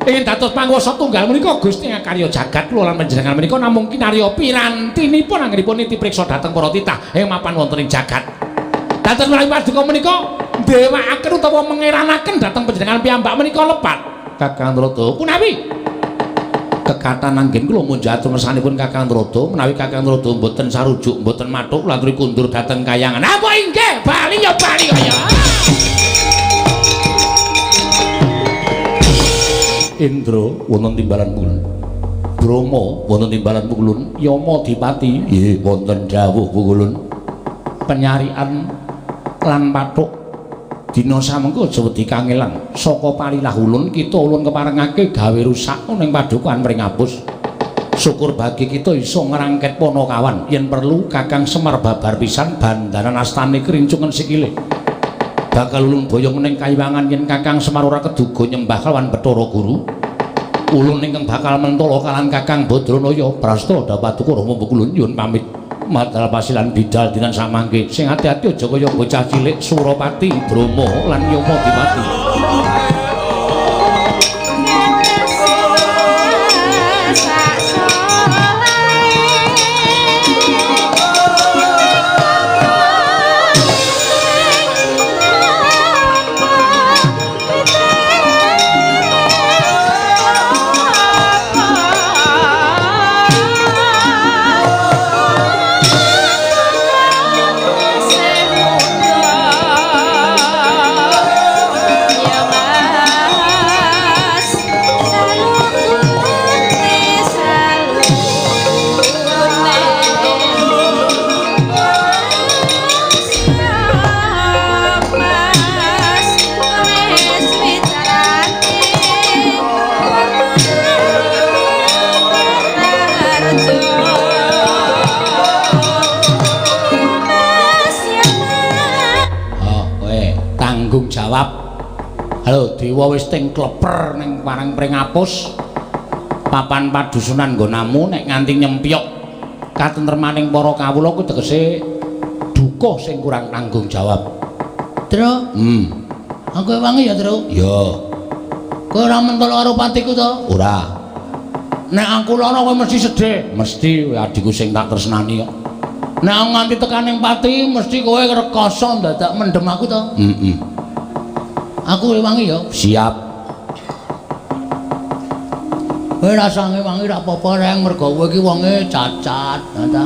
Ingin dados panguwasa tunggal menika Gusti ngakarya jagat kula lan panjenengan menika namung kinarya pirantinipun anggenipun niti priksa dhateng para titah ing mapan wonten ing jagat. Dados menawi paduka menika ndewakaken utawa mengeranaken dhateng panjenengan piyambak menika lepat. Kakang Rada, punawi? Kekatan anggen kula munjuk atur ngersanipun Kakang Rada, menawi Kakang Rada mboten sarujuk, mboten mathuk kula aturi kundur dhateng kayangan. Apa inggih? Bali ya bali kaya. Indra wonten timbalan pulun. Brahma wonten timbalan pulun, Yama Dipati nggih wonten dawuh pulun. Penyarian lan pathuk dina samengko aja wedi kangelan. Saka palilah ulun kita ulun keparengake gawe rusak ning padukan Pringapus. Syukur bagi kita iso ngrangket Panakawan yen perlu Kakang Semar babar pisan bandanan astane krincungen sikile. Bakal ulun boyong ning kayiwangan yen Kakang Semar ora keduga nyembah kalawan Bathara Guru. Ulun ingkang bakal mentala kalan Kakang Badranaya prasta dapaduka Rama ulun nyuwun pamit. Madal pasilan bidal dinan samangke. Sing ati-ati aja kaya bocah cilik Surapati, Brahma lan Yama Dipati. Tanggung jawab. Halo, dewa wis ting kleper ning parang Pringapus. Papan padusunan nggonamu nek nganti nyempyok katentremaning para kawula kuwi tegese duka sing kurang tanggung jawab. Truk. Aku ewangi ya, Truk. Ya. Kowe ora mentol karo patiku to? Ora. Nek aku lara kowe mesti sedih. Mesti adikku sing tak tresnani kok. Nek aku nganti tekan ning pati mesti kowe rekoso ndadak mendem aku to? Heeh. Aku ewangi ya. Siap. Kowe rasa ngewangi ra apa-apa reng mergo kowe iki wonge cacat, ta.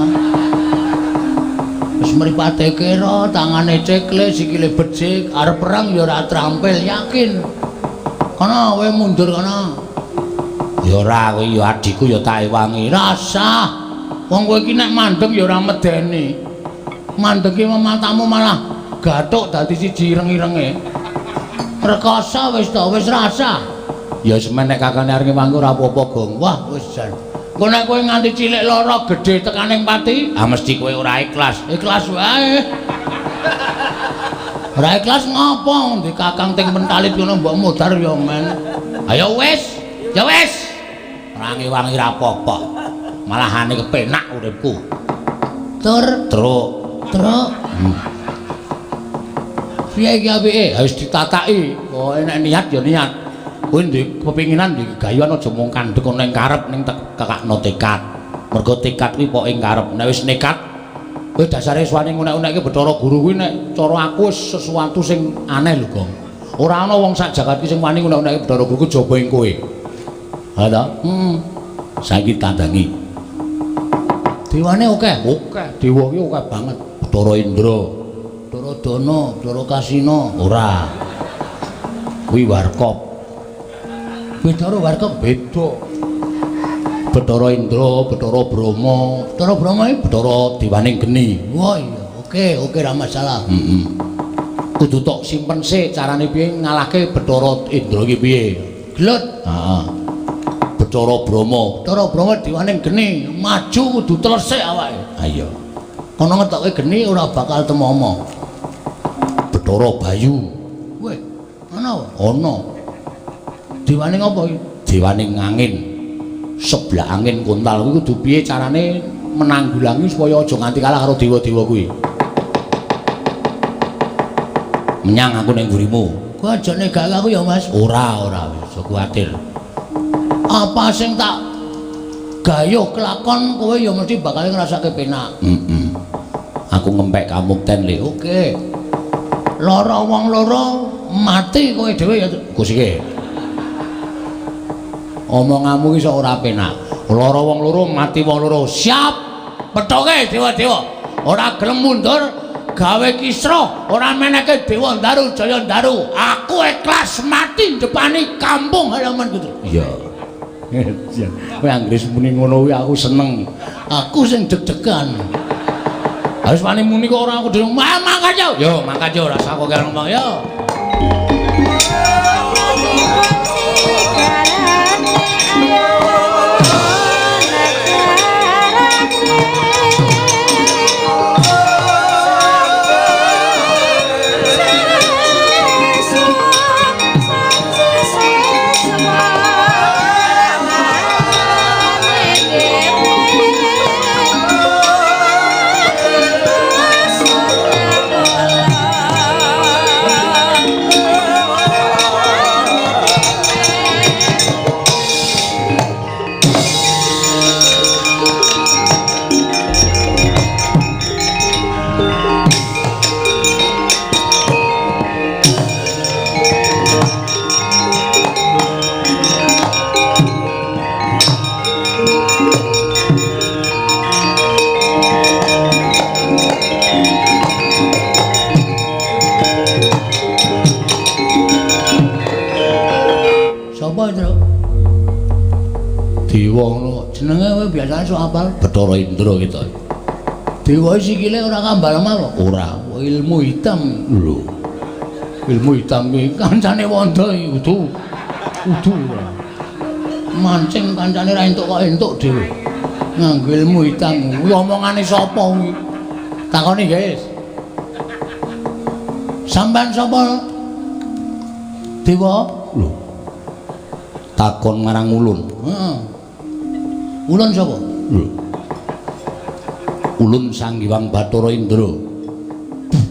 Wis mripate kira, tangane cekle, sikile becik, arep perang ya ora trampil, yakin. Kono kowe mundur kono. Ya ora kowe ya adikku ya tak ewangi. Rasah. Wong kowe iki nek mandeg ya ora medeni. Mandeg ki matamu malah gathuk dadi siji ireng-irenge. Rekoso wis to, wis rasah. Ya semen nek kakane arep ngewangi ora apa-apa, Gong. Wah, wis jan. Engko nek kowe nganti cilik lara gedhe tekaning pati, ah mesti kowe ora ikhlas. Ikhlas wae. Ora ikhlas ngopo? Ndi kakang ting mentalit ngono mbok modar ya men. Ayo wis, ya wis. Ora ngewangi ra apa-apa. Malahane kepenak uripku. Tur, truk, truk. Piye iki apike? Ha wis ditataki. Pokoke nek niat ya niat. Kowe ndek kepinginan ndek gayuan aja mung kandhek ana ing karep ning tekakno tekad. Mergo tekad kuwi pokoke ing karep. Nek wis nekat, kowe dasare suwane ngunek-unekke Bathara Guru kuwi nek cara aku wis sesuatu sing aneh lho, Gong. Ora ana wong sak jagat iki sing wani ngunek-unekke Bathara Guru kejaba ing kowe. Ha ta? Heeh. Saiki tandangi. Dewane akeh, akeh. Dewa ki akeh banget. Bathara Indra, Bathara Dana, Bathara Kasina. Ora. Kuwi warkop. Bathara Warkop beda. Bathara Indra, Bathara Brahma, Bathara Brahma iki Bathara dewaning geni. Wah iya, oke, oke ra masalah. Heeh. Kudu tok simpen sik carane piye ngalahke Bathara Indra iki piye? Gelut. Heeh. Bathara Brahma, Bathara Brahma dewaning geni, maju kudu telesik awake. Ha iya. Kono ngetoke geni ora bakal temomo. Bathara Bayu. Weh, ana? Ana. Dewaning apa iki? Dewaning angin. Sebelah angin kontal kuwi kudu piye carane menanggulangi supaya aja nganti kalah karo dewa-dewa kuwi. Menyang aku ning mburimu. Kowe aja negake aku ya, Mas. Ora, ora, aja kuwatir. Apa sing tak gayuh kelakon kowe ya mesti bakal ngrasake penak. Heeh. Aku ngempek kamukten le. Oke. Lara wong loro mati kowe dhewe ya. Kusike. Omonganmu iki sok ora penak. Lara wong loro mati wong loro. Siap. Pethoke dewa-dewa. Ora gelem mundur, gawe kisruh, ora meneke Dewa Ndaru Jaya Ndaru. Aku ikhlas mati ndepani kampung halaman kuwi. Iya. Kowe anggere muni ngono kuwi aku seneng. Aku sing deg-degan. Wis wani muni kok ora aku dhewe. Mangkat yo. Yo, mangkat yo rasa kok ngomong yo. Dewa ngono jenenge kowe biasane sok apal Bathara Indra kita. Dewa sikile ora kambal lemah kok. Ora, ilmu hitam. Lho. Ilmu hitam iki kancane wondo iki kudu. Kudu ora. Mancing kancane ra entuk kok entuk dhewe. Nganggo ilmu hitam. Kuwi omongane sapa kuwi? Takoni, guys. Sampean sapa? Dewa? Lho. Takon marang ulun. Heeh. Ulun sapa? Lho. Ulun Sang Hyang Bathara Indra.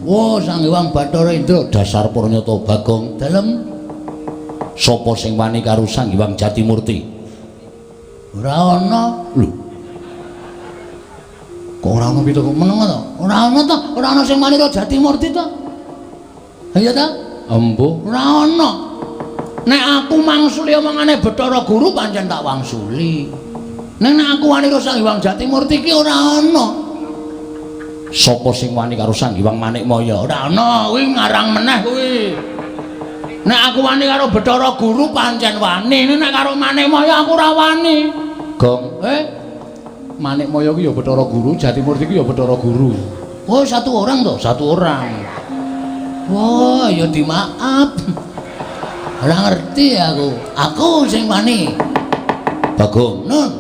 Oh, Sang Hyang Bathara Indra, dasar pranyata Bagong. Dalem sapa sing wani karo Sang Hyang Jatimurti? Ora ana. Lho. Kok ora ana pitu kok meneng to? Ora ana to, ora ana sing wani karo Jatimurti to. Ha iya ta? Embuh. Ora ana. Nek aku mangsuli omongane Bathara Guru pancen tak wangsuli. Ning nek aku wani karo Sang Hyang Jatimurti ki ora ana. Sapa sing wani karo Sang Hyang Manikmaya? Ora ana, kuwi ngarang meneh kuwi. Nek aku wani karo Bathara Guru pancen wani, nek karo Manikmaya aku ora wani. Gong. Manikmaya ki ya Bathara Guru, Jatimurti ki ya Bathara Guru. Oh, satu orang to? Satu orang. Wah, ya dimaaf. Ora ngerti aku. Aku sing wani. Bagong, Nun.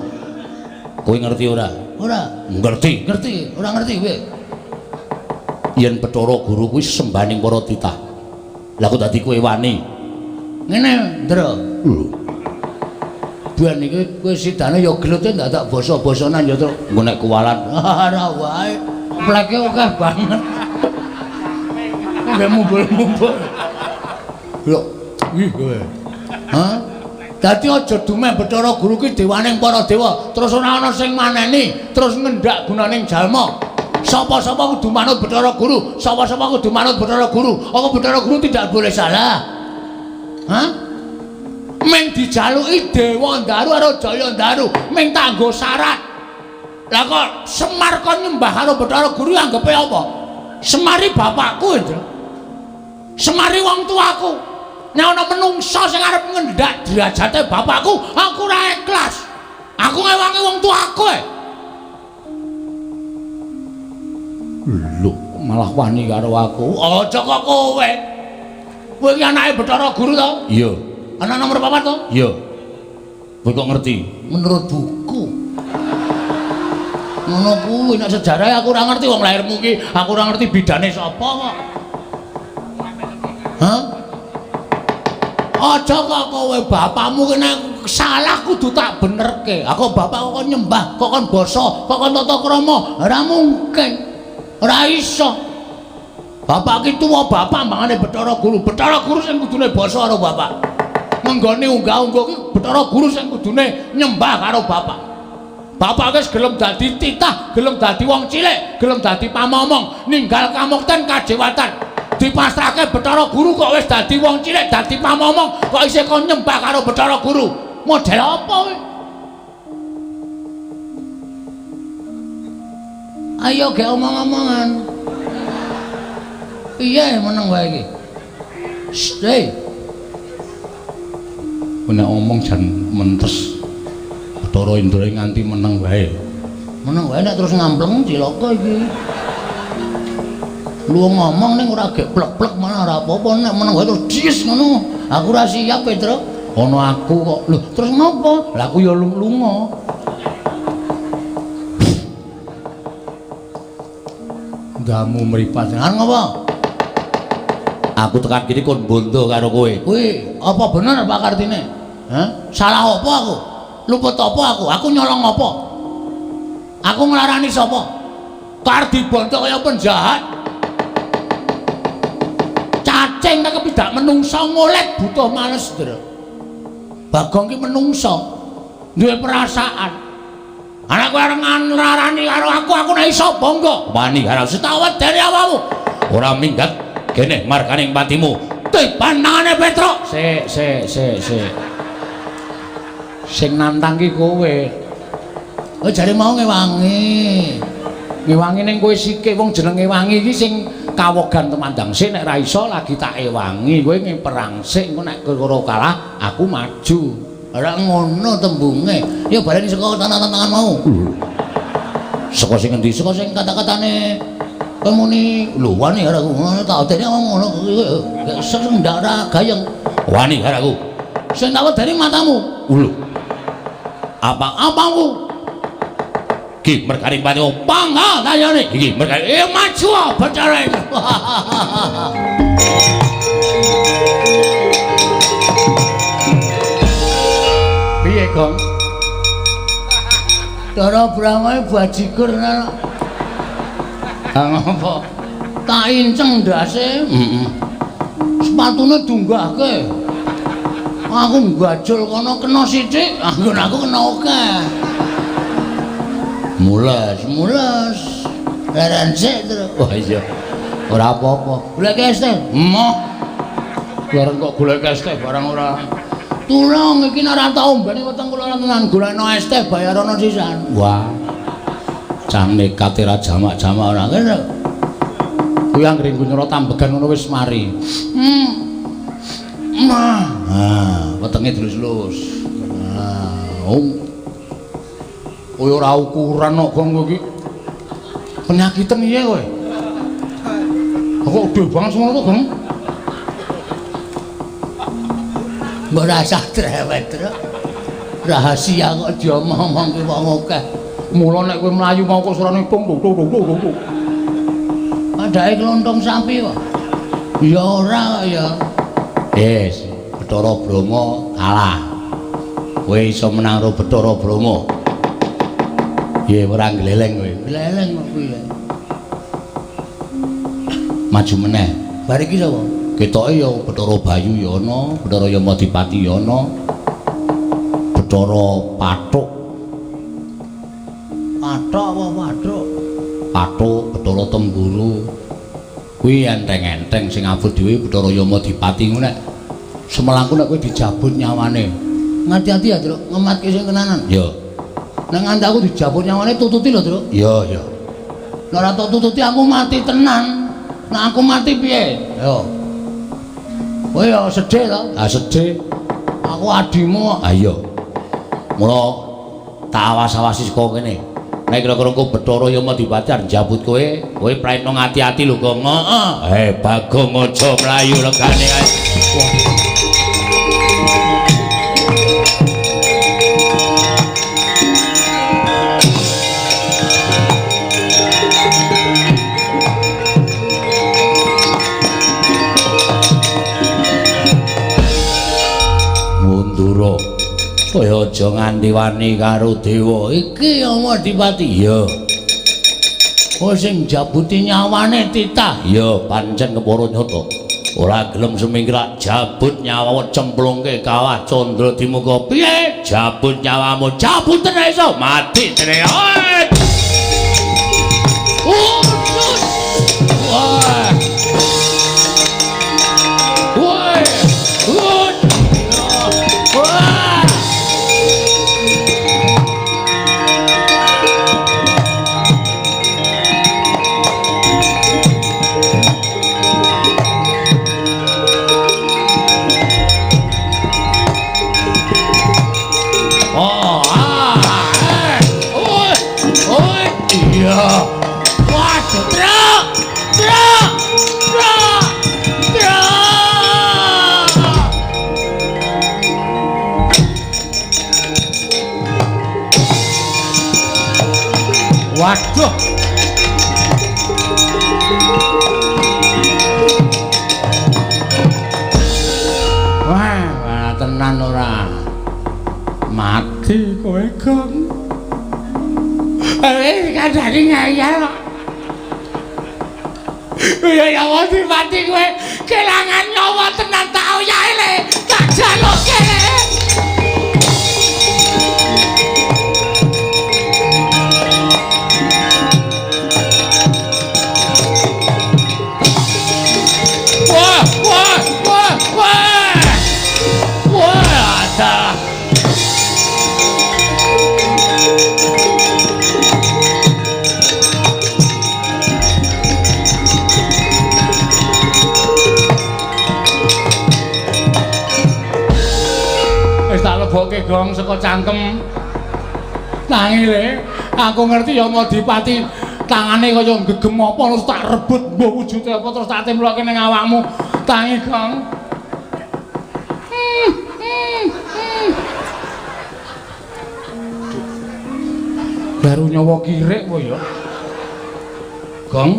Kowe ngerti ora? Ora. Ngerti. Ngerti, ora ngerti kowe. Yen Bathara Guru kuwi sembaning para titah. Lah kok dadi kowe wani? Ngene, Ndra. Lho. Ben iki kowe sidane ya gelute ndak basa-basanan ya, Truk. Engko nek kuwalan ora wae. Pleke akeh banget. Nggih mumbul-mumbul. Lho, ih kowe. Hah? Dadi aja dumeh Bathara Guru ki dewaning para dewa, terus ora ana sing maneni, terus ngendak gunaning jalma. Sapa-sapa kudu manut Bathara Guru, sapa-sapa kudu manut Bathara Guru. Apa Bathara Guru tidak boleh salah? Hah? Meng dijaluki Dewa Ndaru karo Jaya Ndaru, meng tanggo syarat. Lah kok Semar kon nyembah karo Bathara Guru anggepe apa? Semari bapakku, Indra. Semari wong tuaku. Nek ana menungsa sing arep ngendak derajate bapakku, aku ora ikhlas. Aku ngewangi wong tuaku. Lho, malah wani karo aku. Aja kok kowe. Kowe iki anake Bathara Guru to? Iya. Anak nomor 4 to? Iya. Kowe kok ngerti? Menurut buku. Ngono kuwi nek sejarah aku ora ngerti wong lahirmu ki, aku ora ngerti bidane sapa kok. Hah? Aja kok kowe bapakmu ki nek salah kudu tak benerke. Aku bapak kok nyembah, kok kon basa, kok kon tata krama, ora mungkin. Ora iso. Bapak ki tuwa bapak mangane Bathara Guru. Bathara Guru sing kudune basa karo bapak. Ngenggone unggah-ungguh ki Bathara Guru sing kudune nyembah karo bapak. Bapak wis gelem dadi titah, gelem dadi wong cilik, gelem dadi pamomong, ninggal kamukten kajewatan. Dipasrahke Bathara Guru kok wis dadi wong cilik, dadi pamomong, kok isih kon nyembah karo Bathara Guru. Model apa kowe? Ayo gek omong-omongan. Piye meneng wae iki? Sst, hey. Nek omong jan mentes. Bathara Indra nganti meneng wae. Meneng wae nek terus ngampleng cilaka iki. Lu ngomong ning ora gek plek-plek malah ora apa-apa, nek meneng wae terus dies ngono. Aku ora siap, Petro. Ana aku kok. Lho, terus ngopo? Lah aku ya lunga. Ndamu mripat. Lan ngopo? Aku tekan kene kon bondo karo kowe. Kuwi apa bener Pak Kartine? Hah? Salah apa aku? Luput apa aku? Aku nyolong apa? Aku nglarani sapa? Kar dibondo kaya penjahat. Cacing nek kepidak menungsa ngolet butuh males, Ndra. Bagong ki menungsa, duwe perasaan. Anak kowe arep nglarani karo aku, aku nek iso bangga. Wani karo setawet dari awakmu. Ora minggat kene markaning patimu. Tiban tangane Petruk. Sik, sik, sik, sik. Sing nantang ki kowe. Oh, jare mau ngewangi. Ngewangi ning kowe sike wong jeneng ngewangi iki sing kawogan temandang sik nek ra iso lagi tak ewangi. Kowe ngeperang sik engko nek karo kalah aku maju. Ora ngono tembunge. Ya baleni saka tantangan mau. Saka sing endi? Saka sing kata-katane kowe muni lho wani karo aku. Ngono tak odene ngomong ngono gak sing ndak ora gayeng. Wani karo aku. Sing tak wedeni matamu. Lho. Apa apamu? Ki merkane patimu. Pangga tayane. Iki merkane. Maju Bathara. Piye, Gong? Bathara Brahma bajigur ngono. Ha ngopo? Tak inceng ndase. Heeh. Sepatune dunggahke. Aku nggajul kono kena sithik, anggon aku kena akeh. Mules, mules. Leren sik, Tru. Wah iya. Ora apa-apa. Golek es teh. Emoh. Leren kok golek es teh barang ora. Tulung iki nek ora tau ombene weteng kula ora tenan golekno es teh bayarono sisan. Wah. Cah nekat ora jamak-jamak ora kene. Kuwi anggere nggo nyerot ambegan ngono wis mari. Mah. Ah, wetenge dilus-lus. Ah, oh. Kowe ora ukuran kok gong kowe iki. Penyakiten piye kowe? Kok gede banget semono to, Gong? Mbok rasah drewet, Truk. Rahasia kok diomong-omongke wong akeh. Mula nek kowe mlayu mau kok surane tung tung tung tung tung. Padake klontong sapi kok. Ya ora kok ya. Yes, Bathara Brahma kalah. Kowe iso menang karo Bathara Brahma. Piye ora gleleng kowe? Gleleng kok piye? Maju meneh. Bar iki sapa? Ketoke ya Bathara Bayu ya ana, Bathara Yamadipati ya ana. Bathara Pathuk. Pathuk apa Pathuk? Pathuk Bathara Temburu. Kuwi enteng-enteng sing abot dhewe Bathara Yamadipati ngono nek semelangku nek kowe dijabut nyawane. Ngati-ati ya, Truk, ngematke sing tenanan. Iya. Nek nganti aku dijabut nyawane tututi lho, Truk. Iya, iya. Nek ora tok tututi aku mati tenan. Nek aku mati piye? Yo. Kowe ya sedih to? Ah sedih. Aku adimu. Ah iya. Mula tak awas-awasi saka kene. Nek kira-kira engko Bathara Yamadipati arep njabut kowe, kowe praetno ngati-ati lho, Gong. Heeh. Eh, Bagong aja mlayu legane kae. Wah. Mundura. Kowe aja nganti wani karo dewa iki Yamadipati. Iya. Kowe sing njabuti nyawane titah. Iya, pancen kepara nyata. Ora gelem sumingkrak jabut nyawa cemplungke kawah Candra Dimuka. Piye? Jabut nyawamu, jabuten iso mati jenenge. Usus. Wah. Wah. Wah. Waduh, Truk! Truk! Truk! Truk! Waduh. Wah, tenan ora. Mati kowe, Gong. Kandhane ngeyel kok. Ya ya mati kowe kelangan nyawa tenan tak oyahe le, tak jaluke le. Wah, wah, wah, wah. Wah, ada. Lebokke gong saka cangkem. Tangi le, aku ngerti Yamadipati tangane kaya gegem apa terus tak rebut mbuh wujude apa terus tak temploke ning awakmu. Tangi gong. Baru nyawa kirik kowe ya. Gong.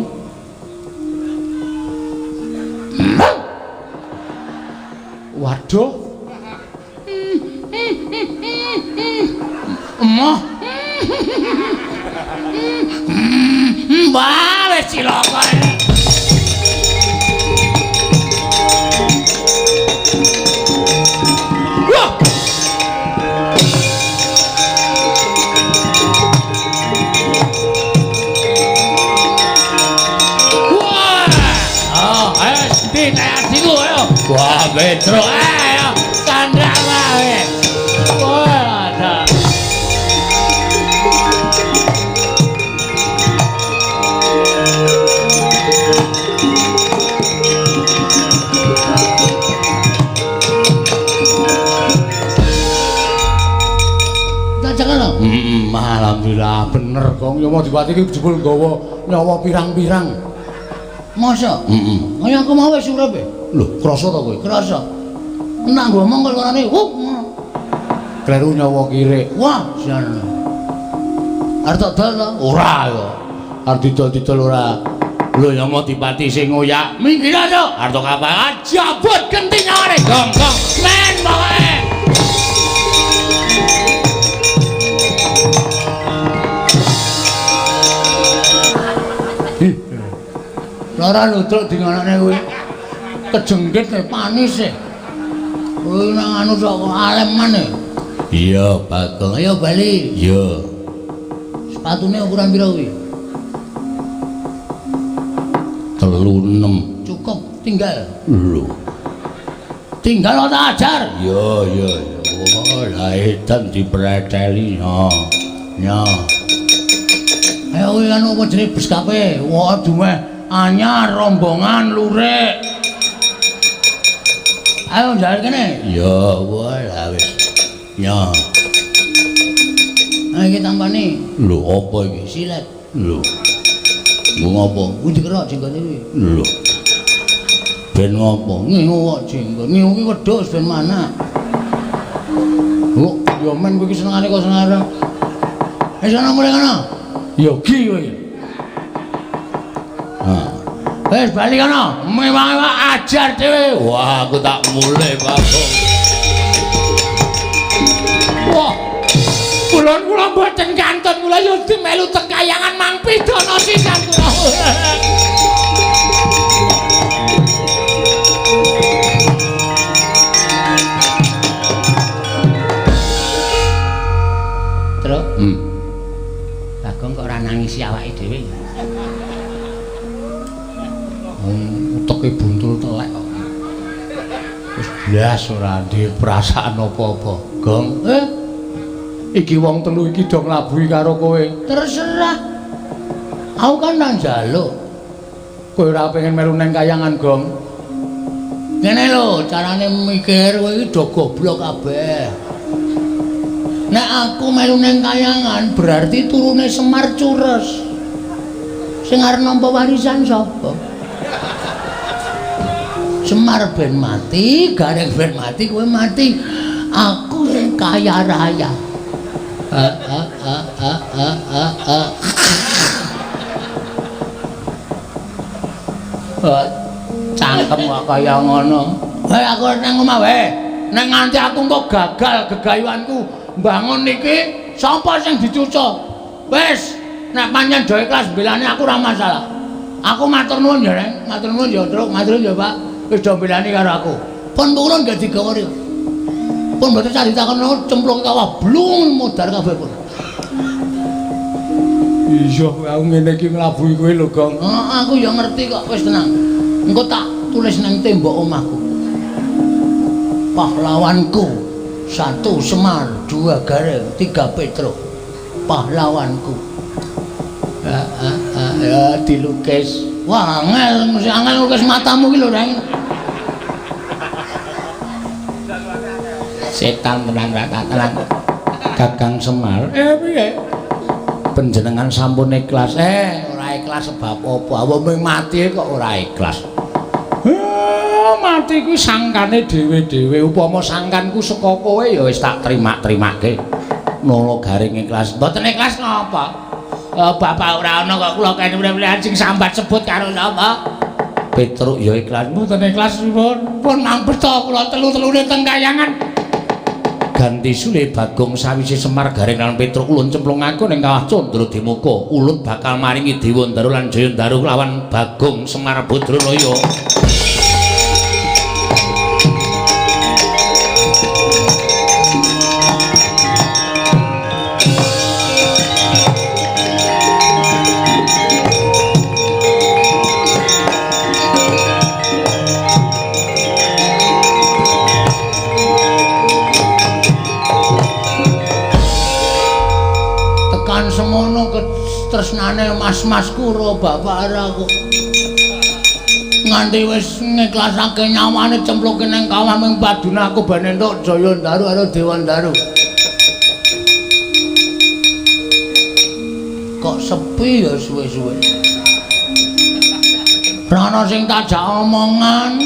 Waduh. Emoh. Wah, wis cilaka. Wah. Wah. Oh, ayo ndi adikku ayo. Wah, Petruk ayo candhak wae. Wah, ada. Alhamdulillah bener Gong. Ya mau dipati iki jebul nggawa nyawa pirang-pirang. Masa? Heeh. Kaya aku mau wis urip e. Lho, krasa ta kowe? Krasa. Nek ngomong kok suarane, "Huh." Kleru nyawa kirik. Wah, jan. Arep tak dol ta? Ora ya. Arep didol-didol ora. Lho ya mau dipati sing ngoyak. Minggir aja. Arep kapal jabut genti nyawane. Gong, gong. Men pokoke. Lara ludruk dingonane kuwi. Kejengkit e panis e. Kuwi nang anu sok aleman e. Iya, Bagong. Ayo bali. Iya. Sepatune ukuran pira kuwi? 36. Cukup, tinggal. Lho. Tinggal ora ajar. Iya, iya, iya. Oh, lah edan dipreteli. Ha. Ya. Ayo kuwi anu apa jenenge bus kape? Wah, dumeh anyar rombongan lurik. Ayo njaluk kene. Ya, wah lah wis. Ya. Ayo iki tampane. Lho, apa iki? Silet. Lho. Nggo ngopo? Kuwi dikerok jenggote kuwi. Lho. Ben ngopo? Ngingu kok jenggot. Ngingu ki wedhus ben mana? Oh, ya men kowe iki senengane kok seneng. Wis ana mulih kono. Ya gi kowe. Wis bali kono, mewang-mewang ajar dhewe. Wah, aku tak mulih, Bagong. Wah. Kulon kula mboten kantun kula yo melu teng kayangan Mang Pidana sisan kula. Truk. Bagong kok ora nangisi awake dhewe. Uteke buntul telek kok. Wis blas ora duwe perasaan apa-apa. Gong, iki wong telu iki do nglabuhi karo kowe. Terserah. Aku kan nang njaluk. Kowe ora pengen melu nang kayangan, Gong. Ngene lho, carane mikir kowe iki do goblok kabeh. Nek aku melu nang kayangan berarti turune Semar cures. Sing arep nampa warisan sapa? Semar ben mati, Gareng ben mati, kowe mati. Aku sing kaya raya. Cangkem kok kaya ngono. Wae aku nang omah wae. Nek nganti aku engko gagal gegayuanku mbangun iki, sapa sing dicuca? Wis, nek pancen do ikhlas mbelani aku ora masalah. Aku matur nuwun ya, Reng. Matur nuwun ya, Truk. Matur nuwun ya, Pak. Wis do mbelani karo aku. Pun purun gak digawa riyo. Pun mboten sah ditakon cemplung kawah blung modar kabeh pun. Iya, aku ngene iki nglabuhi kowe lho, Gong. Heeh, aku ya ngerti kok, wis tenang. Engko tak tulis nang tembok omahku. Pahlawanku 1 Semar, 2 Gareng, 3 Petruk. Pahlawanku. Ya dilukis. Wah, angel, mesti angel lukis matamu ki lho, Reng. Setan tenan rata tenan. Kakang Semar, piye? Panjenengan sampun ikhlas. Ora ikhlas sebab apa? Wong mati kok ora ikhlas. Mati kuwi sangkane dhewe-dhewe. Upama sangkanku saka kowe ya wis tak terima-terimake. Ngono garing ikhlas. Mboten ikhlas napa? Bapak ora ana kok kula kene mrene sing sambat sebut karo sapa? Petruk ya ikhlas. Mboten ikhlas pun. Pun mampet to kula telu-telune teng kayangan. Ganti sule Bagong sawise Semar Gareng lan Petruk ulun cemplungake ning kawah Candra Dimuka. Ulun bakal maringi Dewa Ndaru lan Jaya Ndaru lawan Bagong Semar Badralaya. Semono ketresnane mas-masku ro bapak ora kok nganti wis ngiklasake nyawane cempluke nang kawah ming padune aku ben entuk Jaya Ndaru karo Dewa Ndaru. Kok sepi ya suwe-suwe. Ora ana sing tajak omongan,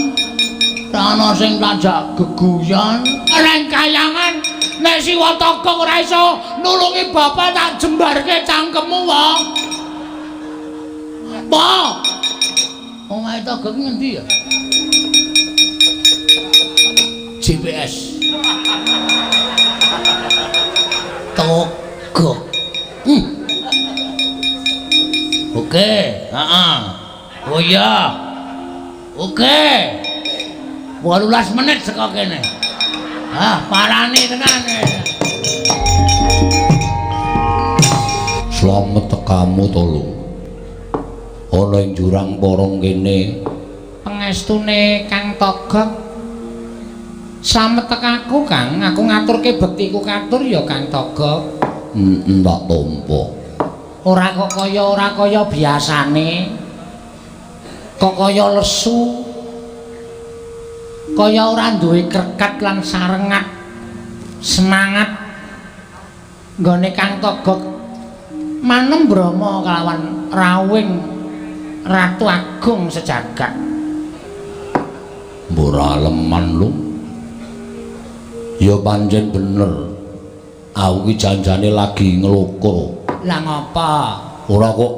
ora ana sing tajak geguyon. Nang kayangan nek Siwa Togog ora iso nulungi bapak tak jembarke cangkemmu wae. Pa. Omahe Togog ngendi ya? GPS. Togog. Oke, heeh. Oh iya. Oke. 18 menit saka kene. Ah, parani tenan. Slamet tekamu to, Lung. Ana ing jurang porong kene. Pengestune Kang Togog. Slamet tekaku, Kang. Aku ngaturke bektiku katur ya Kang Togog. Tak tampa. Ora kok kaya ora kaya biasane. Kok kaya lesu. Kaya ora duwe krekat lan sarengat semangat nggone Kang Togog manem brama kelawan rawuhing Ratu Agung sejagat. Mbok aleman lho. Ya pancen bener. Aku ki janjane lagi nglokro. Lah ngapa? Ora kok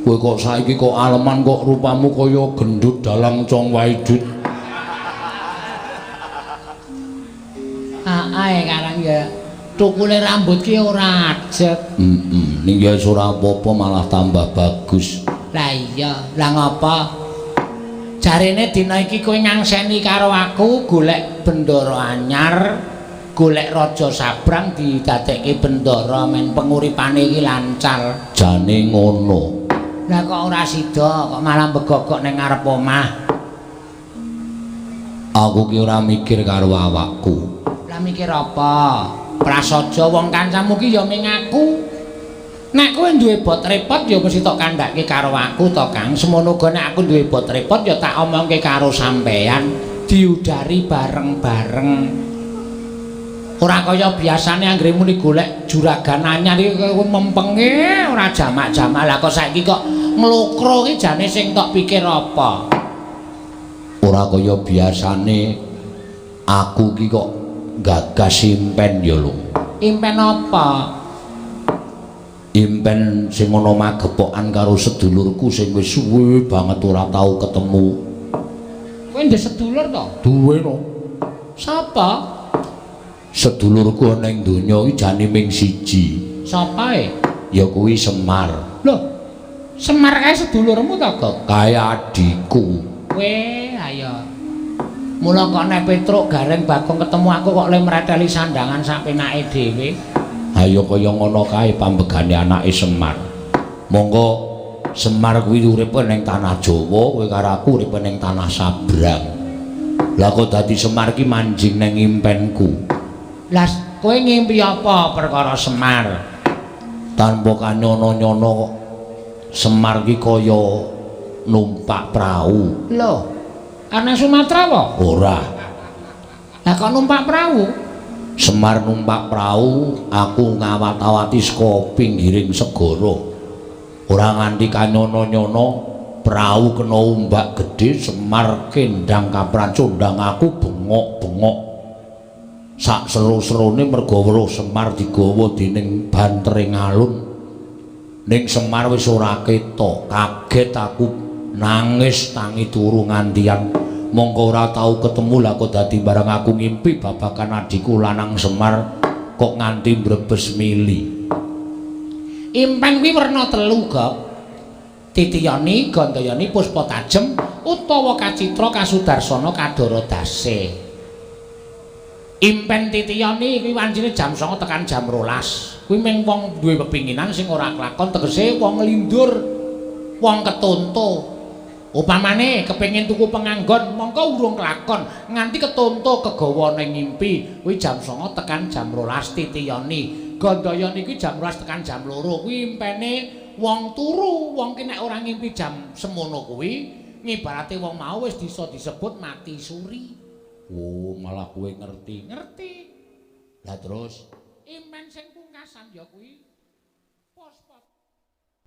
kowe kok saiki kok aleman kok rupamu kaya gendut dalang cong waidut. Ae karang ya tukule rambut ki ora ajeg. Ning ya ora apa-apa malah tambah bagus. Lah iya, lah ngapa? Jarene dina iki kowe ngangseni karo aku golek bendara anyar, golek raja sabrang didadekke bendara men penguripane iki lancar. Jane ngono. Lah kok ora sida, kok malah begogok ning ngarep omah. Aku ki ora mikir karo awakku. Lah mikir apa? Prasaja wong kancamu ki ya ming aku. Nek kowe duwe bot repot ya mesti tok kandhake karo aku to, Kang. Semono uga nek aku duwe bot repot ya tak omongke karo sampean, diudari bareng-bareng. Ora kaya biasane anggere muni golek juragan anyar iki kowe mempenge ora jamak-jamak. Lah kok saiki kok nglokro ki jane sing tok pikir apa? Ora kaya biasane aku ki kok gagas impen ya lho. Impen apa? Impen sing ana magepokan karo sedulurku sing wis suwe banget ora tau ketemu. Kowe ndek sedulur to? Duwe no. Sapa? Sedulurku ana ing donya iki jane ming siji. Sapa e? Ya kuwi Semar. Lho. Semar kae sedulurmu to, Gog? Kae adhiku. Kowe ayo. Mula kok nek Petruk Gareng Bagong ketemu aku kok le mreteli sandangan sak penake dhewe. Ayo kaya ngono kae pambegane anake Semar. Monggo Semar kuwi uripe ning tanah Jawa, kowe karo aku uripe ning tanah Sabrang. Lah kok dadi Semar ki manjing ning impenku. Lah kowe ngimpi apa perkara Semar? Tanpa kanyono-nyono kok Semar ki kaya numpak prau. Lho, ana Sumatera apa? Ora. Lah kok numpak prau? Semar numpak prau, aku ngawat-awati saka pinggiring segara. Ora nganti kanyono-nyono, prau kena ombak gedhe, Semar kendang kapracondang aku bengok-bengok. Sak seru-serune merga weruh Semar digawa dening bantering alun. Ning Semar wis ora ketok, kaget aku nangis tangi turu ngantian Mongko ora tau ketemu lah kok dadi barang aku ngimpi babagan adhiku lanang Semar kok nganti mbrebes mili. Impen kuwi werna telu, Gok. Titiyani, Gandayani, Puspa Tajem utawa Kacitra Kasudarsana Kadara Dase. Impen titiyani kuwi wancine jam 09.00 tekan jam 12.00. Kuwi mung wong duwe pepinginan sing ora kelakon, tegese wong nglindur, wong ketonto. Upamane kepengin tuku penganggon, mongko urung kelakon nganti ketonto kegawa ning ngimpi. Kuwi jam 09.00 tekan jam 12.00 titiyani. Gandayani kuwi jam 12.00 tekan jam 2.00. Kuwi impene wong turu, wong ki nek ora ngimpi jam semono kuwi ngibarate wong mau wis bisa disebut mati suri. Oh, malah kowe ngerti. Ngerti. Lah terus impen sing pungkasan ya kuwi